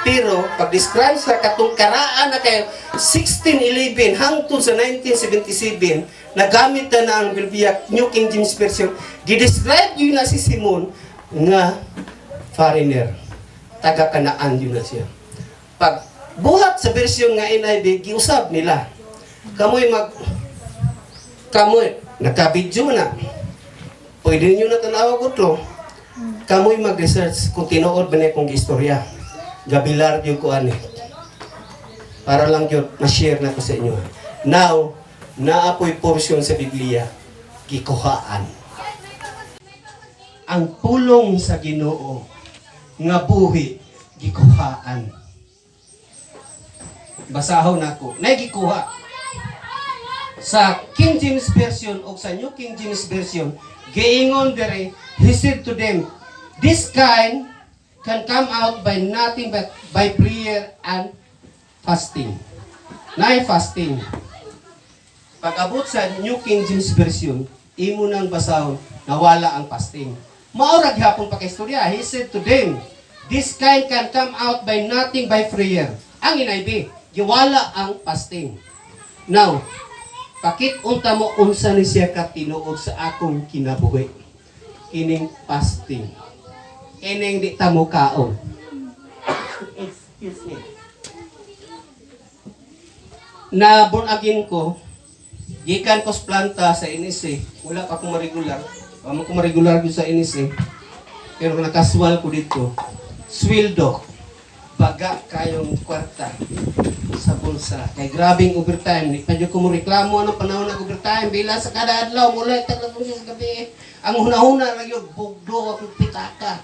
Pero pag-describe sa katong karaan na kay 1611 hangtod sa 1977, nagamit na na ang Biblia New King James Version, gi-describe yun na si Simon nga foreigner. Taga Kanaan yun na siya. Pag buhat sa version nga NIV, giusab nila. Kamoy naka-video na. Pwede niyo na tanawa ko to. Kamoy mag-research kung tinuod ba niya kong istorya. Gabilar yung ko ani. Para lang yun, ma-share na ko sa inyo. Now, naapoy portion sa Biblia, gikuhaan. Ang pulong sa Ginoo nga buhi, gikuhaan. Basahon nako. Nay gikuha. Sa King James Version o sa New King James Version, giingon dere, he said to them, "This kind can come out by nothing but by prayer and fasting." Nay fasting. Pag-abot sa New King James Version, imo nang basahon, nawala ang fasting. Mao ra gihapon pa kay istorya. He said to them, "This kind can come out by nothing by prayer." Ang NIV, giwala ang fasting. Now, pakit unta mo unsa ni siya ka tinuod sa akong kinabuhi. Kining fasting. Kining di ta mo kaon. Excuse me. Na born again ko, gikan ko sa planta sa NSA, wala pa akong maregular. Wala ko maregular gyud sa NSA. Pero nakaswal ko dito. Sweldo. Baga kayong kwarta sa bulsa. Kay grabing overtime. Di pa jud ko mo reklamo anong panahon ng overtime. Bila sa kada adlaw, mula tagla sa gabi. Ang hunahuna ra gyud, bugdo akong pitaka.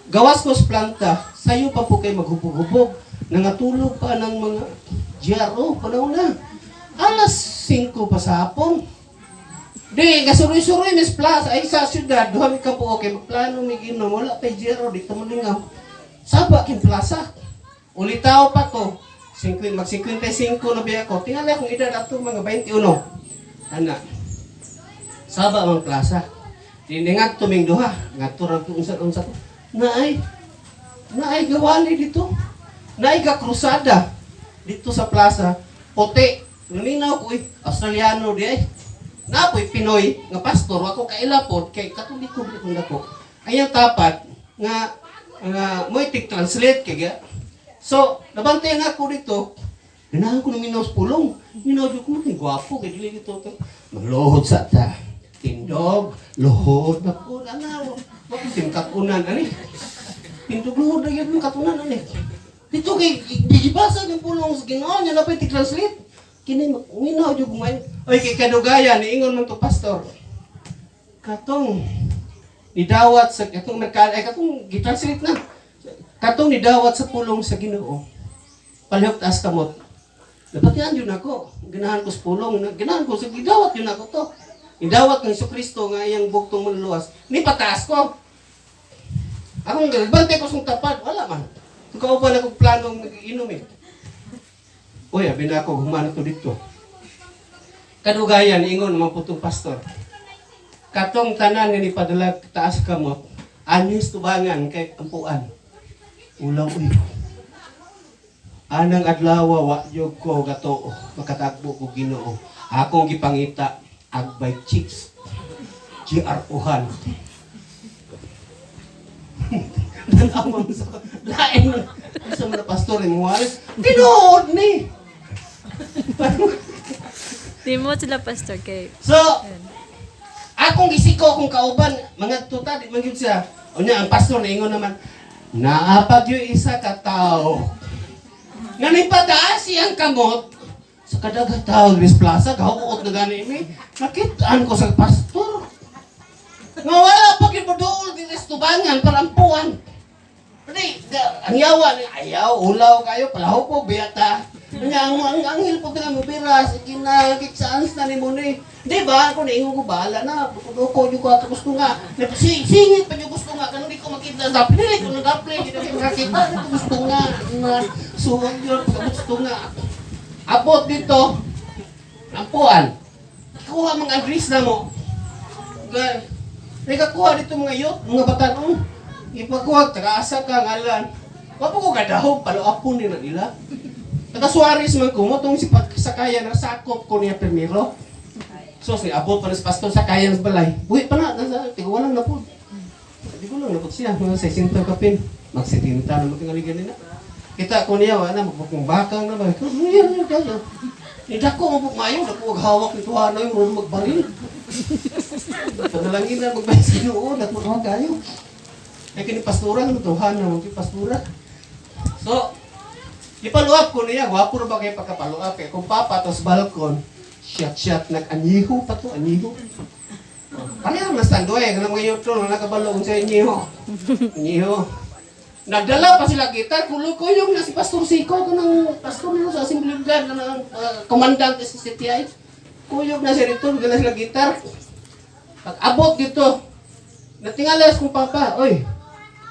Gawas ko sa planta, sayo pa po kay maghubog-hubog. Nangatulog pa ng mga GRO, panahon na. Alas 5 pa sa hapon. Di, kasuroy-suroy, Miss Plus, ay sa syudad, duha mi ka po, okay, magplano mi ginom, wala pa GRO, dito mo lingaw. Saba king plaza. Ulitaw pa ko. 50, mag 55 na biya ko. Tingala akong edad ato mga 21. Ana. Saba mang plaza. Di ngadto ming duha. Ngadto ra ko unsa-unsa ko. Naay. Naay gawali dito. Naay ga krusada dito sa plaza. Puti. Naminaw ko eh. Australiano di ay. Napoy Pinoy nga pastor ako kaila pod kay Katoliko di kong dako. Ayang tapat nga nga mo'y translate kay ga. So, nabantayan ako dito. Ganahan ko ng minaw sa pulong. Minaw jud ko mo gwapo kay dili dito. Magluhod sa ta. Tindog, luhod na po. Ana, wa ko katunan ani. Tindog luhod na gyud katunan ani. Dito kay gibasa ng pulong sa Ginoo nya na pa translate. Kini minaw jud may. Oy kay kadugayan niingon man to pastor. Katong nidawat sa katong merkado ay katong gitranslate na. Katong nidawat sa pulong sa Ginoo. Palihog taas kamot. Napatian yun ako. Ganahan ko sa pulong. Ganahan ko sa gidawat yun ako to. Idawat ng Kristo nga iyang bugtong manluluwas. Ni pataas ko. Akong bantay ko sa tapad. Wala man. Kauban ako planong inom eh. Uy, abi na ako, humana to dito. Kadugayan, ingon naman po itong pastor. Katong tanan nga ni padala taas kamot, anis tubangan kay ampuan. Ulaw uy. Anang adlaw wa jud ko gato makatagbo ko Ginoo. Akong gipangita agbay chicks. GR-uhan. Tanaw mo sa lain man sa mga pastor ni Mualis. Tinuod ni. Di mo sila pastor kay So, akong gisiko akong kauban, mga tuta, di man gyud siya. Unya, ang pastor niingon naman, naapag yung isa ka tao. Nga nipadaas siyang kamot, sa kadaga tao, Luis Plaza, kahuot na gani mi. Nakitaan ko sa pastor. Nga wala pa gyud dool diri sa tubangan para ampuan. Di, ang yawa ni ayaw, ulaw kayo, palahupog, biyata. Nya ang anghel po taga mo biras, kinakitsaan na ni mo ni. Di ba? Ako naingon ko bahala na, duko jud ko ato gusto nga. Si singit pa jud gusto nga kanang di ko makita sa dili ko nag-apply, di ko makita ko gusto nga. Nga suwag yun gusto nga. Abot dito. Ampuan. Kuha mga address na mo. Gay. Nagakuha dito mga yot, mga batanon. Ipakuha, taga-asa ka, ngalan. Wa pa ko kadahog, palo-apon din na nila. Taga Suarez man ko, mo tong si sakayan na sakop ko niya primero. So, si abot pa na sa pastor sakayan sa balay. Buhi pa na, nasa, tigulang na po. Tigulang na po siya, mga 60 kapin. Magsitinta na magtingaligan nila. Kita ko niya, wala, magbukong bakang na ba. Ikaw, yan, yan, yan. Ni dako mo maayo, dako og hawak nito hanay mo magbaril. Panalangin na magbayad sa Ginoo, dako na kayo. Ay kini pastura no tuhan na mo pastura. So, ipaluap ko niya, gwapo ra ba kay pagkapaluap kay kung papa tos balkon, shot shot nag-anyiho pa to, anyiho. Pareho na sa eh, kanang mga yutro na nakabalo unsa anyiho. Anyiho. Nagdala pa sila gitar, kulo-kuyong na si Pastor Siko, kanang pastor nila sa Assembly of God, kanang commandant sa CTI. Kuyog na siya dito, nagdala sila gitar. Pag abot dito, natingalas kong papa, oy,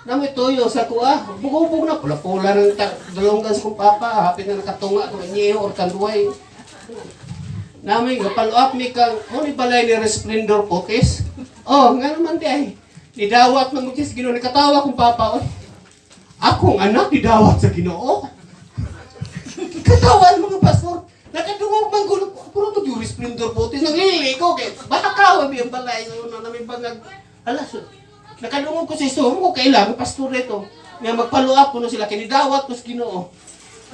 namoy tuyo sa kuha, bugubog na, pula-pula ng dalonggan sa kong papa, hapit na nakatunga, kung anyeho or kanduay. Namin, gapalo up mi kang, oh, ni balay ni Resplendor Potes. Oh, nga naman di ay, nidawat man mo sa Ginoo, nakatawa kong papa, oy. Akong anak nidawat sa Ginoo. Katawan mga pastor. Nakadungog man ko, puro to yung Resplendor Potes, nagliligo kay baka ka, ang balay, so, na namin bangag. Ala, so, nakadungog ko sa iso, ko kailangan pastor nito. Nga magpalo up kuno sila kinidawat ko sa Ginoo.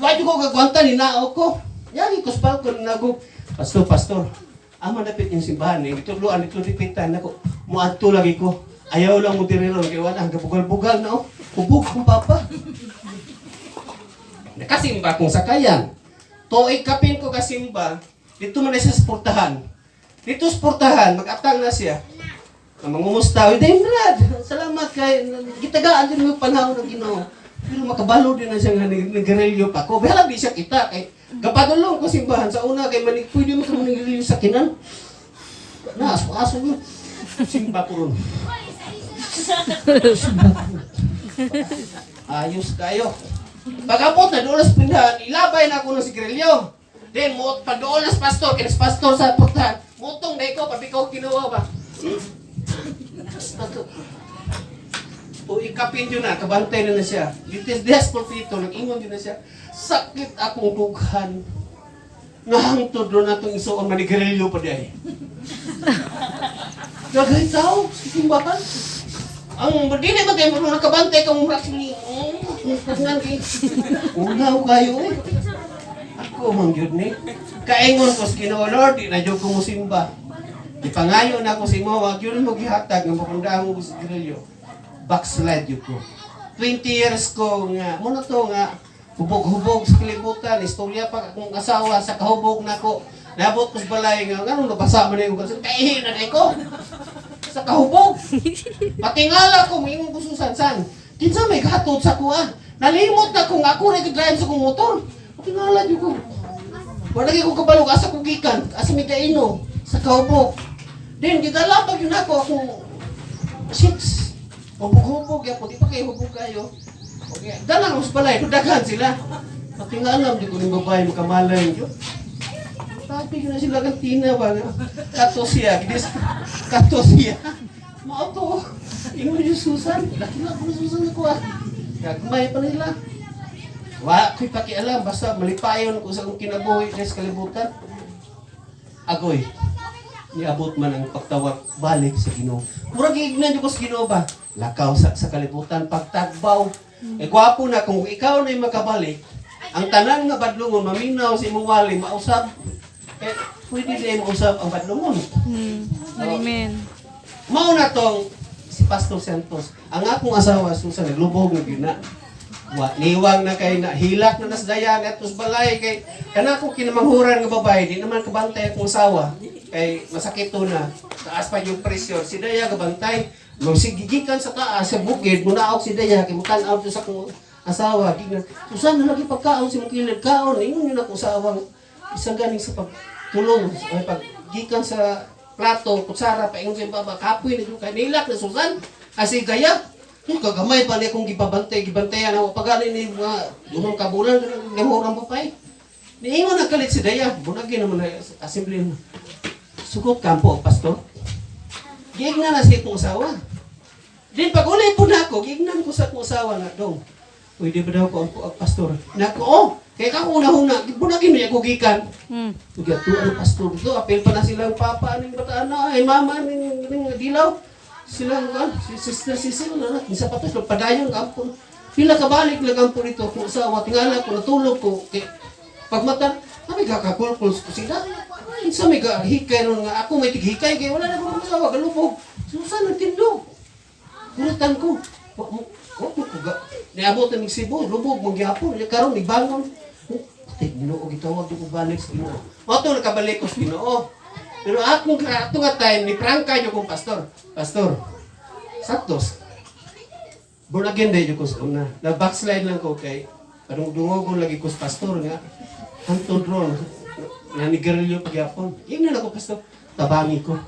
Wa ko gagwanta ni nao ko. Yagi ko sa balkon nago. Pastor, pastor. Ama dapit yung simbahan eh. Gitudloan dito dipitan nako. Muadto lagi ko. Ayaw lang mo diri ron kay wala gabugal-bugal na oh. Hubog kong papa. Nakasimba kong sakayan. Tuig kapin ko kasimba, dito man na siya sa portahan. Dito sa portahan, mag-atang na siya. Ang mangumusta, uy, Dame Brad, salamat kay, gitagaan din mo yung panahon ng Ginoo. Pero makabalo din na siya nga nagarilyo pa ko. Bahala di siya kita kay kapadulong ko simbahan sa una kay manig pwede mo ka manigarilyo sa kinan. Na aso aso mo. Simba ko ron. Simba ko ron. Ayos kayo. Pag-abot na doon sa pindahan, ilabay na ako ng sigarilyo. Then, mo, pag doon sa pastor, kinas pastor sa portahan, mutong na ikaw, pag ikaw kinuha ba? Pastor. O ikapin yun na, kabantay na na siya. Litis des pulpito, nag-ingon yun na siya. Sakit akong dughan. Nahangtod ro na itong isuon, manigarilyo pa di ay. Daghay tao sa simbahan. Ang dili ba kayo mo nakabantay kang murag ni pagnan kay ulaw kayo eh. Ako man gyud ni. Kaingon ko sa Ginoo, Lord, di na jud ko mosimba. Gipangayo na ako sa imo, wag yun mo gihatag nga mapundahon ko sa grilyo. Backslide yun ko. 20 years ko nga, muna to nga, hubog-hubog sa kalibutan, istorya pa akong asawa sa kahubog nako. Nabot ko sa balay nga, nganong nabasa man yung kasi kaihi na di ko. Sa kahubog. Patingala ko, moingon ko Susan, san, kinsa may kahatod sa kuha. Nalimot na kung ako na drive sa kong motor. Patingala jud ko. Wala gyud ko kabalo asa ko gikan, asa mi kaino sa kahubog. Then gidala pa gyud nako akong six. Hubog-hubog ya di pa kayo hubog kayo. Okay, dala ko sa balay, daghan sila. Patingalam di ko ning babae makamalay yun. Sabi ko na sila kantina ba nga. Kato siya, gidis kato siya. Mao to. Ingon yung Susan, laki na ako ng Susan ako ah. Gagmay pa nila. Wa ko'y pakialam, basta malipayon ko sa akong kinabuhi sa kalibutan. Agoy, niabot man ang pagtawag balik sa Ginoo. Murag giignan jud ko sa Ginoo ba? Lakaw sa kalibutan pagtagbaw. Eh gwapo na kung ikaw na makabalik, ang tanan nga badlongon maminaw sa imong wali mausab. Eh pwede na mausab ang badlongon. Amen. Mao na tong si Pastor Santos. Ang akong asawa Susan naglubog na gyud na. Wa niwang na kay na hilak na nasdayan atos balay kay kana ko kinamanghuran nga babae di naman kabantay akong asawa kay masakit to na taas pa yung pressure si Daya gabantay magsigigikan sa taas sa bukid munaok si Daya kay mutan-aw to sa akong asawa gignan Susan na lagi pagkaon si mong kaon ingon yun akong asawa isa ganing sa pagtulong ay paggikan sa plato kutsara paingon sa baba kapoy na jud kay nilak na Susan asi gaya. Yung kagamay pa niya kung gibabantay, gibantayan ako. Pag ni mga dunong kabulan, limurang pa eh. Niingon na kalit si Daya. Bunagin naman na assembly. Sugot kampo, pastor. Giignan na siya akong asawa. Din pag uli po na ako, giignan ko sa akong asawa nga dong. Pwede ba daw ko ang pastor? Nako, oh, kaya ka una-una, bunagin niya ako gikan. Ugyat to, ano pastor to, apel pa na silang papa, aning bataan na, ay mama, ning, ning dilaw. Silang, ah, si sister Cecil, na, isa pa to, padayon kampo. Pila kabalik lang kampo nito, kung asawa, tingala ko, natulog ko, kay, pagmata, kami kakakulkul ko sila. Sa may hikay ron nga, ako may tighikay, kaya wala na akong asawa, galubog. Susan, nagtindog. Kurutan ko. Wa mo, wa mo ko ga. Niabot na mig Cebu, lubog magyapon, karon nigbangon. Patay Ginoo gitawag ko balik sa Ginoo. Mao to nakabalik ko sa Ginoo. Pero akong ato nga time ni prangka yo kong pastor. Pastor. Santos. Born again day ko sa una. Na backslide lang ko kay parang dungogon lagi ko sa pastor nga. Hantod ron na nigarilyo pagyapon. Ingnan ako pastor, tabangi ko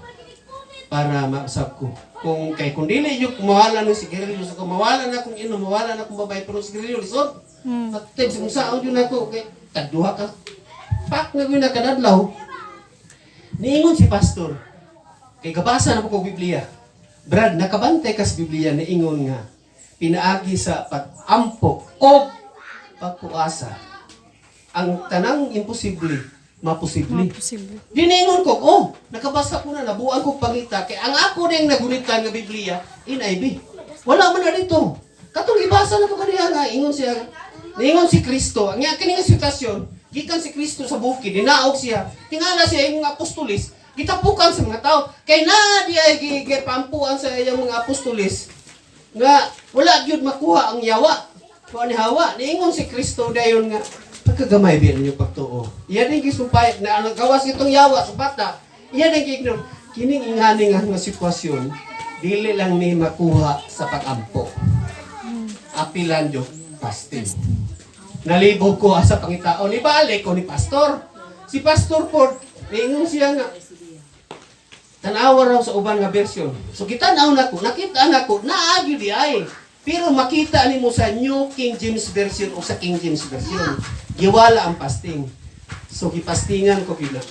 para mausap ko. Kung kay kung dili yung mawala ng sigarilyo sa ko, mawala na akong inom, mawala na akong babae, pero sigarilyo lisod. At times kung saan yun ako, kay tagduha ka. Pak na yun na kadadlaw. Niingon si pastor, kay gabasa na po ko Biblia. Brad, nakabantay ka sa Biblia, niingon nga, pinaagi sa pag-ampo o pagpuasa. Ang tanang imposible, maposible. Maposible. Diningon ko, oh, nakabasa ko na, nabuang ko pangita. Kay ang ako na yung nagunitan nga Biblia, NIV. Wala man na dito. Katong ibasa na ko kaniya nga, ingon siya, niingon si Kristo. Ang iya kini nga sitwasyon, gikan si Kristo sa bukid, dinaog siya. Tingala siya imong apostolis, gitapukan sa mga tao. Kay naa di ay gipampuan sa iyang mga apostolis nga wala gyud makuha ang yawa. Kuha ni Hawa, niingon si Kristo dayon nga, pagkagamay biya ninyo pagtuo. Iya din gisumpay, na ano, gawas itong yawa sa bata, iya din giignom. Kining ingani nga nga sitwasyon, dili lang ni makuha sa pag-ampo. Apilan yo, fasting. Nalibog ko asa pangitaon, ibalik ko ni pastor. Si Pastor Ford, niingon siya nga, tanawa raw sa uban nga version. So kitanaw nako, nakita nako, naa gyud di ay. Pero makita nimo sa New King James Version o sa King James Version. Giwala ang fasting. So gipastingan ko gyud na.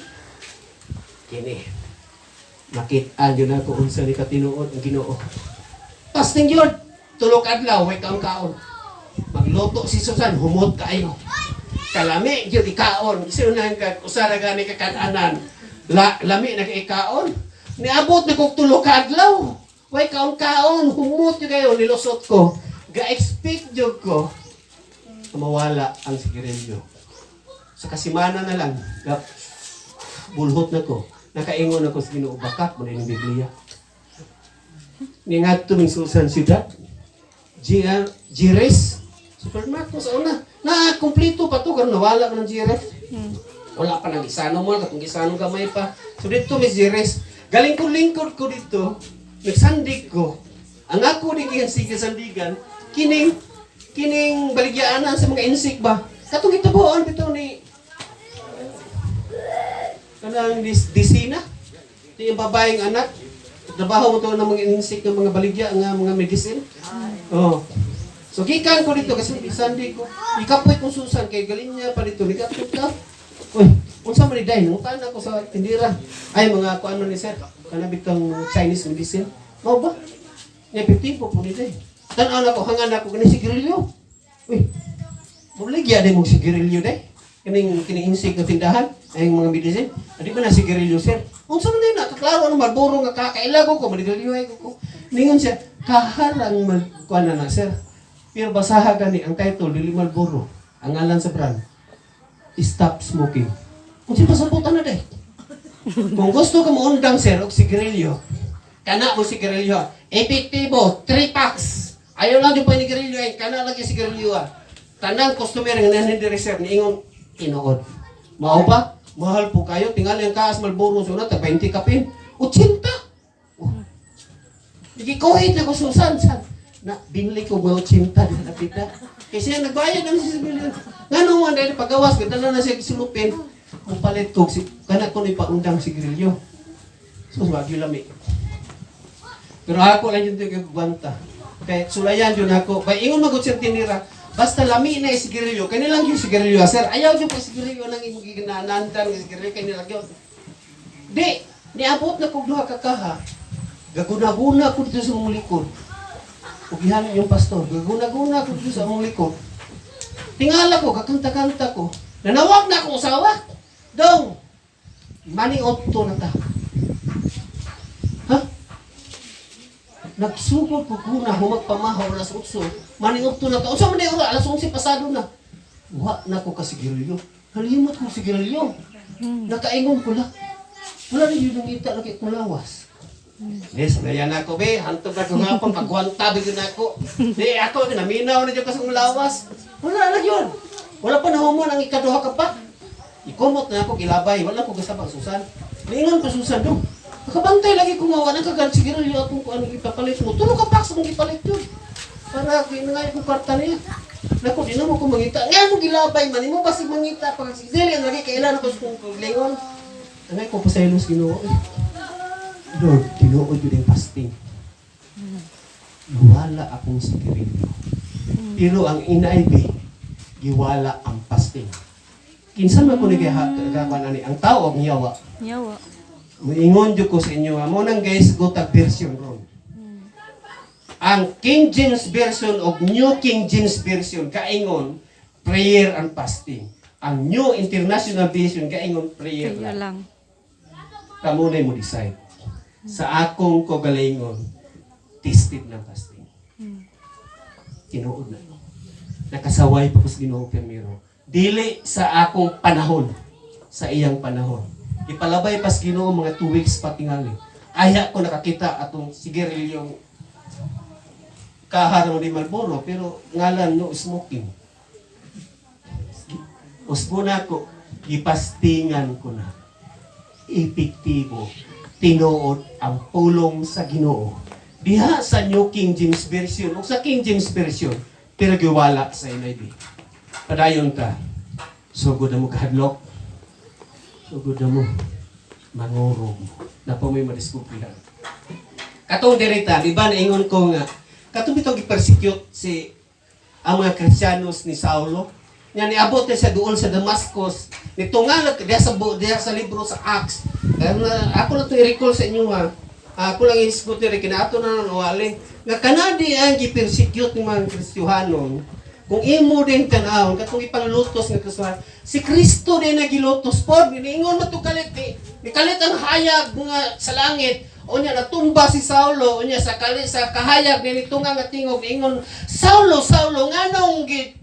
Kini. Makita gyud nako unsa ni katinuod ang Ginoo. Fasting yun. Tulok adlaw, way kaon kaon. Magluto si Susan, humot kaayo. Kalami gyud ikaon. Siunahan ka, usa ra gani ka kananan. La, lami na kay ikaon. Niabot na kog tulo ka adlaw. Way kaon kaon, humot gyud kayo, nilusot ko. Ga-expect jud ko na mawala ang sigarilyo. Sa kasimana na lang, ga, bulhot na ko. Nakaingon ako sa Ginoo, bakak mo na yung Biblia. Ningadto ming Susan siyudad. GR, Gires, supermarket ko sa una. Na, kumpleto pa to, karon nawala pa ng Gires. Wala pa nang gisano mo, katong gisano gamay pa. So dito may Gires. Galing ko lingkod ko dito, nagsandig ko. Ang ako di giyan sige sandigan, kining kining baligyaanan sa mga insik ba. Katong gitubuan bitaw ni kanang disina. Ito yung babaeng anak. Trabaho mo to ng mga insik ng mga baligya nga mga medicine. Oh. So gikan ko dito kasi Sunday ko. Ikapoy kong Susan kay galing niya pa dito nikapoy ka. Uy, unsa man ni day nangutan ako sa tindira. Ay mga kuan man ni sir, kana bitang Chinese medicine. Mao ba? Nya 15 po po ni day. Tan-aw na ko hangan ako kani sigarilyo. Uy, Muligya din mong sigarilyo day. Kining kining insik nga tindahan ay mga medicine. Adi ba na sigarilyo, sir? Unsa man din na klaro ano Marlboro nga kakailago ko manigarilyo ay ko. Ningon siya kaharang mag kuan na na sir. Pero basaha gani ang title dili Marlboro. Ang ngalan sa brand. Stop smoking. Unsa pasabutan na day? Kung gusto ka mo undang sir og sigarilyo, kana mo sigarilyo. Epektibo, 3 packs. Ayaw lang yung panigarilyo ay kana lang yung sigarilyo ah. Tanang customer nga nanhin diri sir niingon tinuod. Mao ba? Mahal po kayo tingali ang kaas Marlboro sa una tag 20 kapin. 80. Oh. Gikuhit na ko susan san. Na binili ko mga 80 di napita. Kasi siya nagbayad naman siya sa bilyon. Ngano man dahil pagawas kadala na siya gisulupin. Mupalit ko si kana ko ni paundang sigarilyo. So wag yun lami. Pero ako lang yung tigagwanta. Kaya sulayan yun ako. Kaya ingon magod siya tinira. Basta lami na yung sigarilyo. Kaya lang yung sigarilyo, sir. Ayaw yung pa sigarilyo nang imong giginanandan ng sigarilyo. Kaya nilang yun. Di, niabot na kog duha ka kaha. Gaguna-guna ko dito sa mong likod. Ugihan yung pastor. Gaguna-guna ko dito sa mong likod. Tingala ko, kakanta-kanta ko. Nanawag na akong usawa. Dong, mani otto na ta. Ha? Nagsugod ko kuna humagpamahaw alas 8. Maniudto na ta. Unsa man day ora alas 11 pasado na. Wa na ko kasigarilyo. Nalimot ko sigarilyo. Nakaingon ko lang. Wala na yun ang ngita na kay kulawas. Yes, gaya na ako, be. Hantog na ko nga pang pagwanta, bigyan na ako. Di, ako, naminaw na dyan kasi kong lawas. Wala na yun. Wala pa nahumon ang ikaduha ka pa. Ikumot na ako, gilabay. Wala ko gasabang Susan. Niingon ko Susan, dong. Nakabantay lagi ko nga, wala ka sigarilyo akong kung anong ipapalit mo. Tulo ka packs akong ipalit yun. Para kinangay ko kwarta niya. Naku, di na mo ko mangita. Nga mo gilabay man, imo basig mangita pa kasi dili ang lagi kailan ako sa kong kaglingon. Angay ko pasaylos Ginoo. Eh. Lord, tinuod yun ang fasting. Nawala akong sigarilyo. Pero ang NIV, giwala ang fasting. Kinsa man ko nagkakakuan ani ang tao ang yawa. Yawa. Muingon jud ko sa inyo ha. Mo nang guys go tag version ron. Ang King James Version o New King James Version kaingon prayer and fasting. Ang New International Version kaingon prayer Prayer lang. lang. Kamo na mo decide. Sa akong kagalingon, tested ng fasting. Tinuod na. Nakasaway pa ko sa Ginoo primero. Dili sa akong panahon, sa iyang panahon. Ipalabay pas Ginoo mga 2 weeks pa tingali. Aya ko nakakita atong sigarilyong Kaha naman ni Marlboro, pero ngalan no smoking. Usbo na ko, gipastingan ko na. Epektibo. Tinuod ang pulong sa Ginoo. Diha sa New King James Version o sa King James Version, pero giwala sa NIV. Padayon ta. Sugod na mo kahadlok. Sugod na mo. Mangurog mo. Napa mo'y madiskubrihan. Katong dirita, di ba naingon ko nga, katong bitong gi-persecute si ang mga Kristiyanos ni Saulo. Nga niabot na siya doon sa Damascus. Nitunga diha sa diha sa libro sa Acts. Kaya na, ako na to i-recall sa inyo ha. Ako lang i-isgot diri kinato na nang wali. Nga kanadi ang gi-persecute ng mga Kristiyanon. Kung imo din tan-awon katong ipanglutos nga Kristohan, si Kristo din nagilutos pod, niingon man to kalit ni kalit ang hayag nga sa langit. Unya natumba si Saulo, unya sa kalit sa kahayag ni nitunga nga tingog niingon, "Saulo, Saulo, nganong gi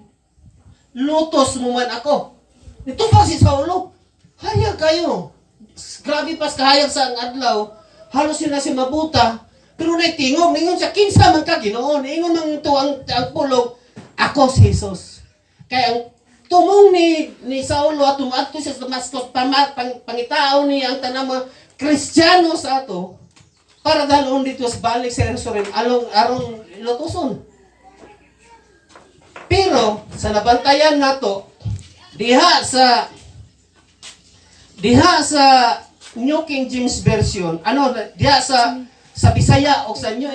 lutos mo man ako?" Nitumba si Saulo. Hayag kayo. Grabe pas kahayag sa ang adlaw. Halos yun na si mabuta. Pero naitingog, ningon siya, "Kinsa man ka, Ginoo?" Niingon man to ang pulong, "Ako si Jesus." Kaya ang tumong ni Saulo at tumadto siya sa Damascus, pangitao ni ang tanang mga Kristiyano sa ato, para dalon dito sa balik sa Jerusalem, along arong lutoson. Pero sa nabantayan nato diha sa New King James Version, ano, diha sa Bisaya o sa New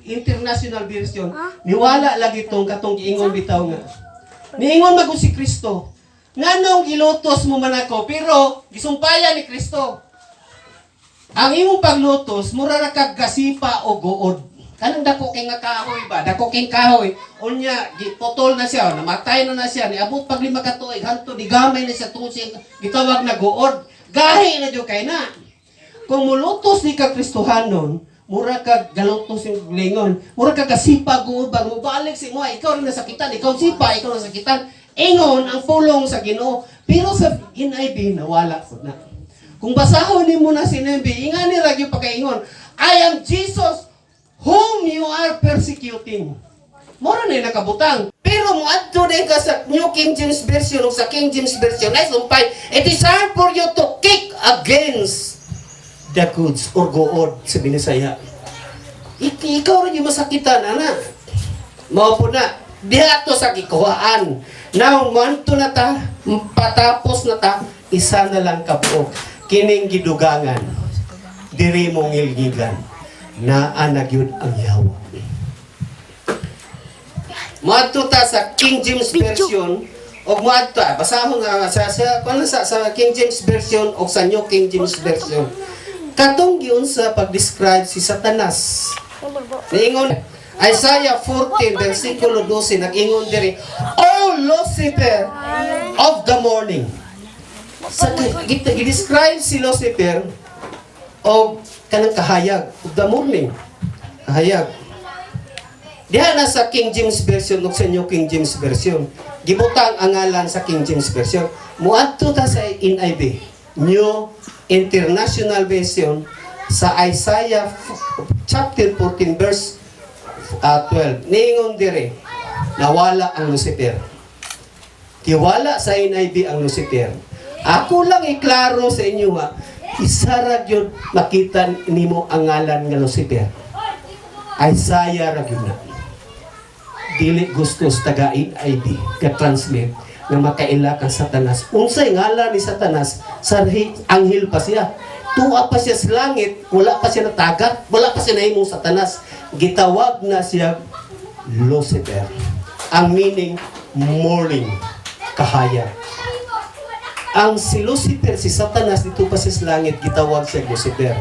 International Version, niwala lagi tong katong giingon bitaw nga. Niingon magud si Kristo, "Nganong gilutos mo man ako?" Pero gisumpayan ni Kristo, "Ang imong paglutos, mura ra kag gasipa o guod." Kanang dako kay nga kahoy ba? Dako kay kahoy. Unya, giputol na siya, namatay na na siya, niabot pag 5 ka tuig, hanto di gamay na siya tungod siya gitawag na guod. Gahi na jud kay na. Kung mulutos ni ka Kristohanon, mura ka galutos yung lingon. Mura ka gasipa guod ba, mubalik si mo, ikaw rin nasakitan, ikaw sipa, ikaw nasakitan. Ingon ang pulong sa Ginoo. Pero sa NIV, nawala pud na. Kung basahon nimo na si NIV, ingani ra gyud pakaingon, "I am Jesus whom you are persecuting." Mora na yung nakabutang. Pero moadto din ka sa New King James Version o sa King James Version, ay sumpay, "It is hard for you to kick against the goads" or good sa Binisaya. Ikaw rin yung masakitan, ana. Mao po na. Diha to sa gikuhaan. Now, manto na ta, patapos na ta, isa na lang kabuok. Kining gidugangan, diri mo ngilngigan, naa na gyud ang yawa. Moadto ta sa King James Version og moadto basahon nga sa kuan sa King James Version og sa New King James Version. Katong giunsa pag-describe si Satanas. Niingon Isaiah 14 versikulo 12, nag-ingon diri, "O Lucifer of the morning." Sa gi-describe si Lucifer og kanang kahayag of the morning. Kahayag. Diha na sa King James Version ug sa New King James Version. Gibutang ang ngalan sa King James Version. Muadto ta sa NIV, New International Version, sa Isaiah chapter 14 verse 12. Niingon dire, nawala ang Lucifer. Tiwala sa NIV ang Lucifer. Ako lang iklaro sa inyo ha, isa ra gyud makita nimo ang ngalan nga Lucifer. Isaiah ra gyud na. Dili gusto sa taga NIV ka translate nga makaila kang Satanas. Unsay ngalan ni Satanas? Sarhi anghel pa siya. Tuwa pa siya sa langit, wala pa siya natagat, wala pa siya nahimong Satanas. Gitawag na siya Lucifer. Ang meaning, morning, kahayag. Ang si Lucifer, si Satanas, dito pa siya sa langit, gitawag siya Lucifer.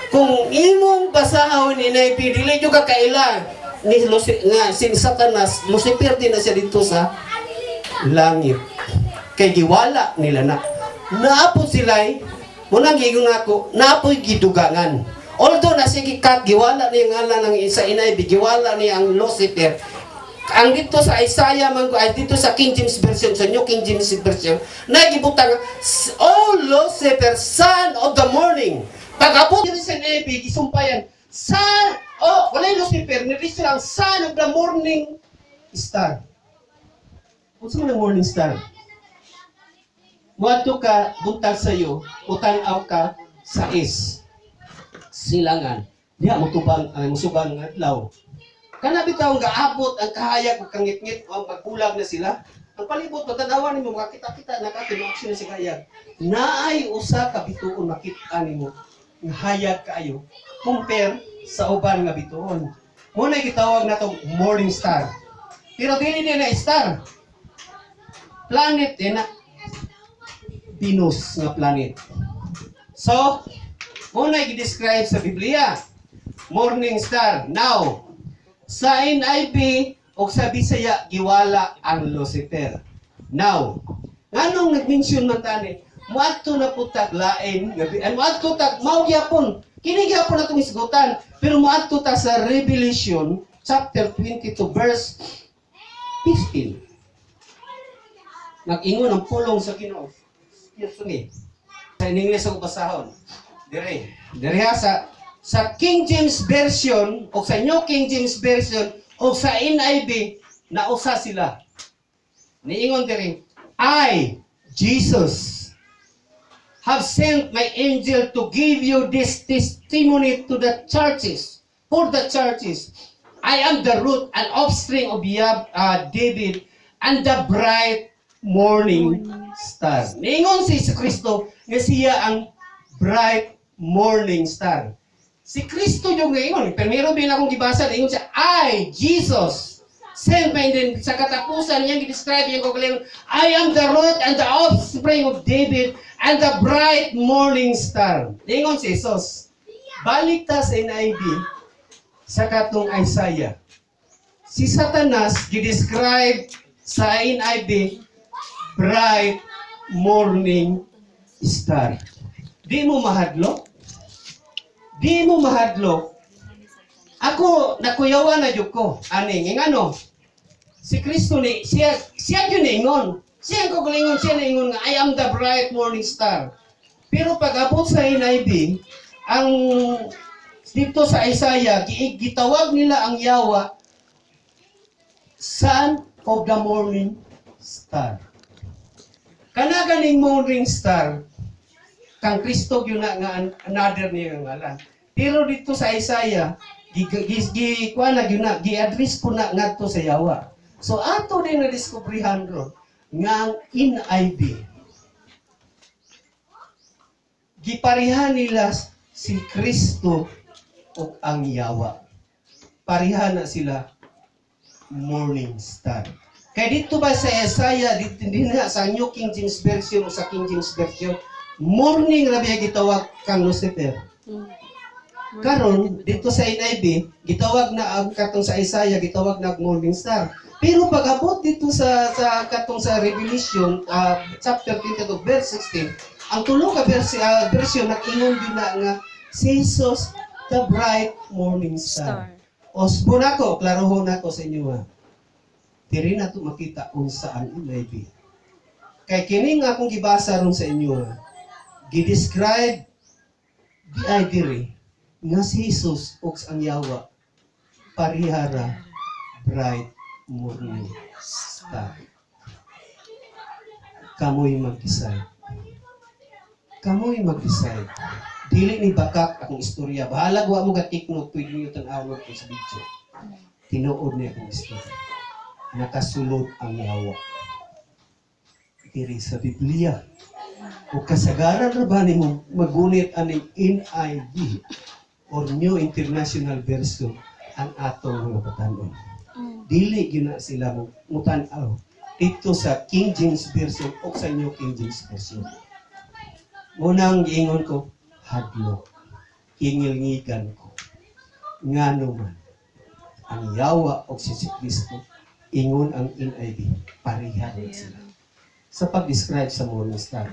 Kung imong basahon ni NIV, dili nyo ka kaila ni Luci, nga si Satanas, Lucifer din na siya dito sa langit. Kay giwala nila na. Naapod sila, munang giingon ako, naapoy gidugangan. Although na sige kat, giwala niya ngalan ng isa NIV, giwala niya ang Lucifer. Ang dito sa Isaiah man ay dito sa King James Version, sa New King James Version, nagibutang, "Oh Lucifer, son of the morning." Pag abot dito sa NIV, gisumpayan, son, oh, wala. Walay Lucifer, ni ang son of the morning star. Unsa man ang morning star? Muadto ka buntag sayo, utan-aw ka sa east. Silangan. Diha mo tubang ang musubang nga adlaw. Kana bitaw nga abot ang kahayag ug kangitngit o ang pagbulag na sila. Ang palibot matanawan nimo, makakita-kita na ka tinuod na si kahayag. Naay usa ka bituon makita nimo nga hayag kaayo compare sa uban nga bituon. Mo na gitawag natong morning star. Pero dili ni na star. Planet din na, Venus nga planet. So, mo na gi-describe sa Biblia. Morning star. Now, sa NIV o sa Bisaya, giwala ang Lucifer. Now, nganong nag-mention man tani, muadto na pud tag lain, gabi, ay muadto tag mao gyapon. Kini gyapon atong isgutan, pero muadto ta sa Revelation chapter 22 verse 15. Nag-ingon ang pulong sa Ginoo. Excuse me. Sa in English ako basahon. Dire. Dire ha, sa King James Version o sa New King James Version o sa NIV, nausa sila. Niingon dire, "I, Jesus, have sent my angel to give you this testimony to the churches, for the churches. I am the root and offspring of David and the bright morning star." Niingon si Jesu Kristo nga siya ang bright morning star. Si Kristo yung ngayon. Pero bin akong gibasa, niingon siya, "I, Jesus, sent my angel." Sa katapusan niyang gi-describe yung kagalingon, "I am the root and the offspring of David and the bright morning star." Niingon si Jesus. Balik ta sa NIV sa katong Isaiah. Si Satanas gi-describe sa NIV, bright morning star. Di mo mahadlok? Di mo mahadlok? Ako, nakuyawan na jud ko. Ani, ngano? Si Kristo ni, siya, siya yun ingon. Siya ang kagalingon, siya ingon nga, "I am the bright morning star." Pero pag abot sa NIV, ang dito sa Isaiah, gitawag nila ang yawa, son of the morning star. Kana ganing morning star, kang Kristo yun na nga another niya nga ngalan. Pero dito sa Isaiah, gi gi, gi kuha na gyud na, gi-address po na ngadto sa yawa. So ato din na diskubrihan ron nga ang NIV, gipareha nila si Kristo ug ang yawa. Pareha na sila morning star. Kaya dito ba sa Isaiah, dito din na sa New King James Version o sa King James Version, morning ra biya gitawag kang Lucifer. Karon dito sa NIV, gitawag na ang katong sa Isaiah, gitawag na ang morning star. Pero pag abot dito sa katong sa Revelation chapter 22 verse 16, ang tulo ka version nag-ingon gyud na nga si Jesus the bright morning star. Star. Osbo nako, klarohon nako sa inyo ha. Diri na to makita unsa ang NIV. Kay kini nga akong gibasa ron sa inyo ha, gi-describe di ay diri nga si Jesus ug ang yawa parihara bright morning star. Kamoy mag-decide. Kamoy mag-decide. Dili ni bakak akong istorya. Bahalag wa mo ga take note, pwede niyo tan-awon ko sa video. Tinuod niya akong istorya. Nakasulod ang yawa diri sa Biblia. O kasagaran ra ba nimo magunit aning NIV or New International Version ang atong mga batan-on? Dili gyud na sila mo mutan-aw dito sa King James Version o sa New King James Version. Munang giingon ko, hadlok, hingil-ngigan ko. Ngano man, ang yawa o si Kristo, ingon ang NIV, pareha rin sila sa pag-describe sa morning star.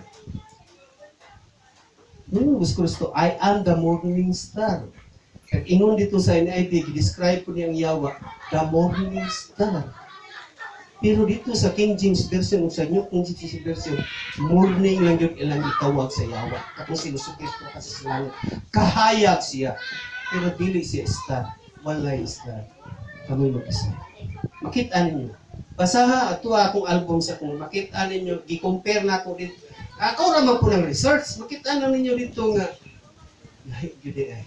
Nung Kristo, "I am the morning star." Kag ingon dito sa NIV, describe ko niyang yawa, the morning star. Pero dito sa King James Version o sa New King James Version, morning lang yun ilang itawag sa yawa. Katong si Jesu Cristo kasi sa langit. Kahayag siya. Pero dili siya star. Walay isda. Kamoy mag-isa. Makita ninyo. Basaha ato akong album sa kung makita ninyo, gi-compare na ako dito. Ako ra man po ng research. Makita na ninyo dito nga lahi gyud ay.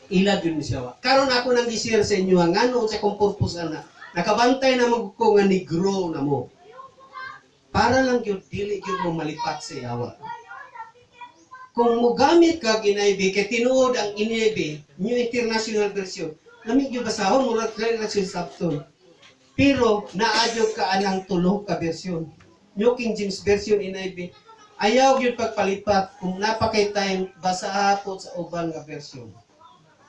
Ila gyud ni siya wa. Karon ako nang gi-share sa inyo nga ngano sa kong purpose ana. Nakabantay na mo ko nga ni-grow na mo. Para lang gyud dili gyud mo malipat sa yawa. Kung mogamit ka NIV, kay tinuod ang NIV, New International Version, lami gyud basahon, murag kay na siya sabton. Pero naa gyud ka anang tulo ka version. New King James Version, NIV. Ayaw gyud pagpalipat kung napakay time, basa po sa uban nga version.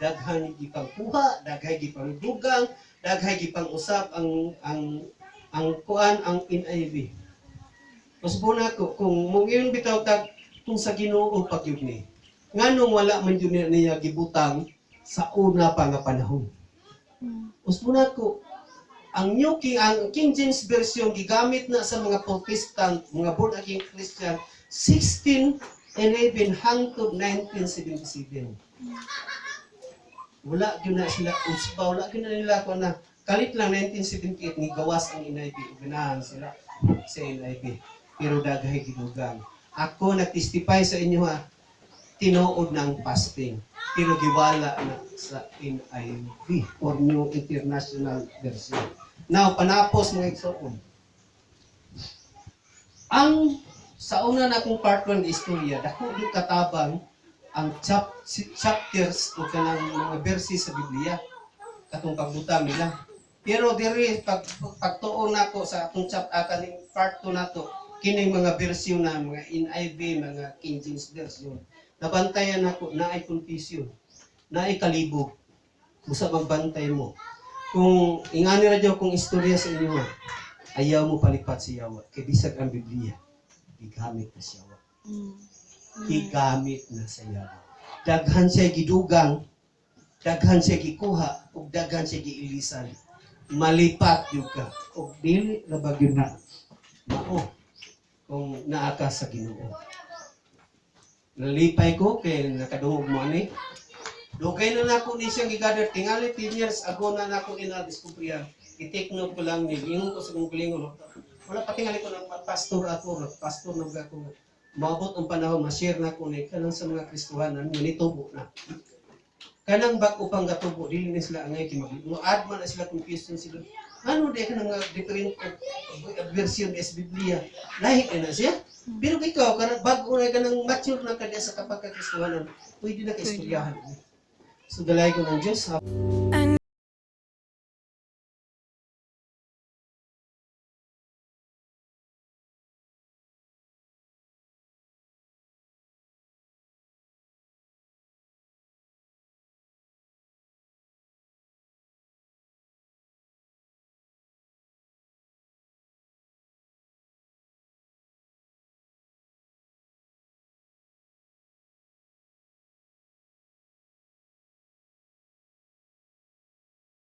Daghan gipangkuha, daghay gipangdugang, daghay gipang-usab ang kuan, ang NIV. Usbon ako kung mungiyon bitaw tag kung sa Ginoo pagyud ni. Nganong wala man jud niya gibutang sa una pa nga panahon? Usbon ako, ang King James Version gigamit na sa mga Protestant, mga born again Christian, 1611 hangtod 1977. Wala gyud na sila usba, wala gyud na nila ko na kalit lang 1978 ni gawas ang NIV, ganahan sila sa NIV. Pero daghay gidugang. Ako nagtestify sa inyo ha, tinuod ng fasting. Pero giwala na sa NIV or New International Version. Now, panapos, mga igsoon. Ang sa una na akong part 1 istorya, dako gyud katabang ang chapters o kanang mga verses sa Biblia katong pagbutang nila. Pero diri pag pagtuon nako sa atong kaning part 2 nato, kining mga version na mga NIV, mga King James Version. Nabantayan nako naay confusion, naay kalibog. Busa magbantay mo. Kung ingani ra jud kong istorya sa inyo ha, ayaw mo palipat sa yawa kay bisag ang Biblia gigamit na siya. Gigamit na sa yawa. Daghan siya gidugang, daghan siya gikuha, ug daghan siya giilisan. Malipat yun ka. Ug dili ra ba gyud na mao kung naa ka sa Ginoo? Nalipay ko kay nakadungog mo ani. Dugay na nako ni siyang gigather, tingali 10 years ago na nako ina-discovery. I-take note ko lang ni, ingon ko sa kong galingon. Wala pa tingali ko ng pastor ako, pastor na ako. Maabot ang panahon, ma-share na ko ni kanang sa mga Kristohanan, nitubo na. Kanang bag-o pang gatubo, dili ni sila angay kay mag mo add man na sila, confusion sila. Ano di ka mga different version sa Biblia? Lahi na siya. Pero kung ikaw, kanang bago na ka nang mature na ka diya sa kapagkakristohanan, pwede na ka istoryahan. So dalay ko ng Diyos. I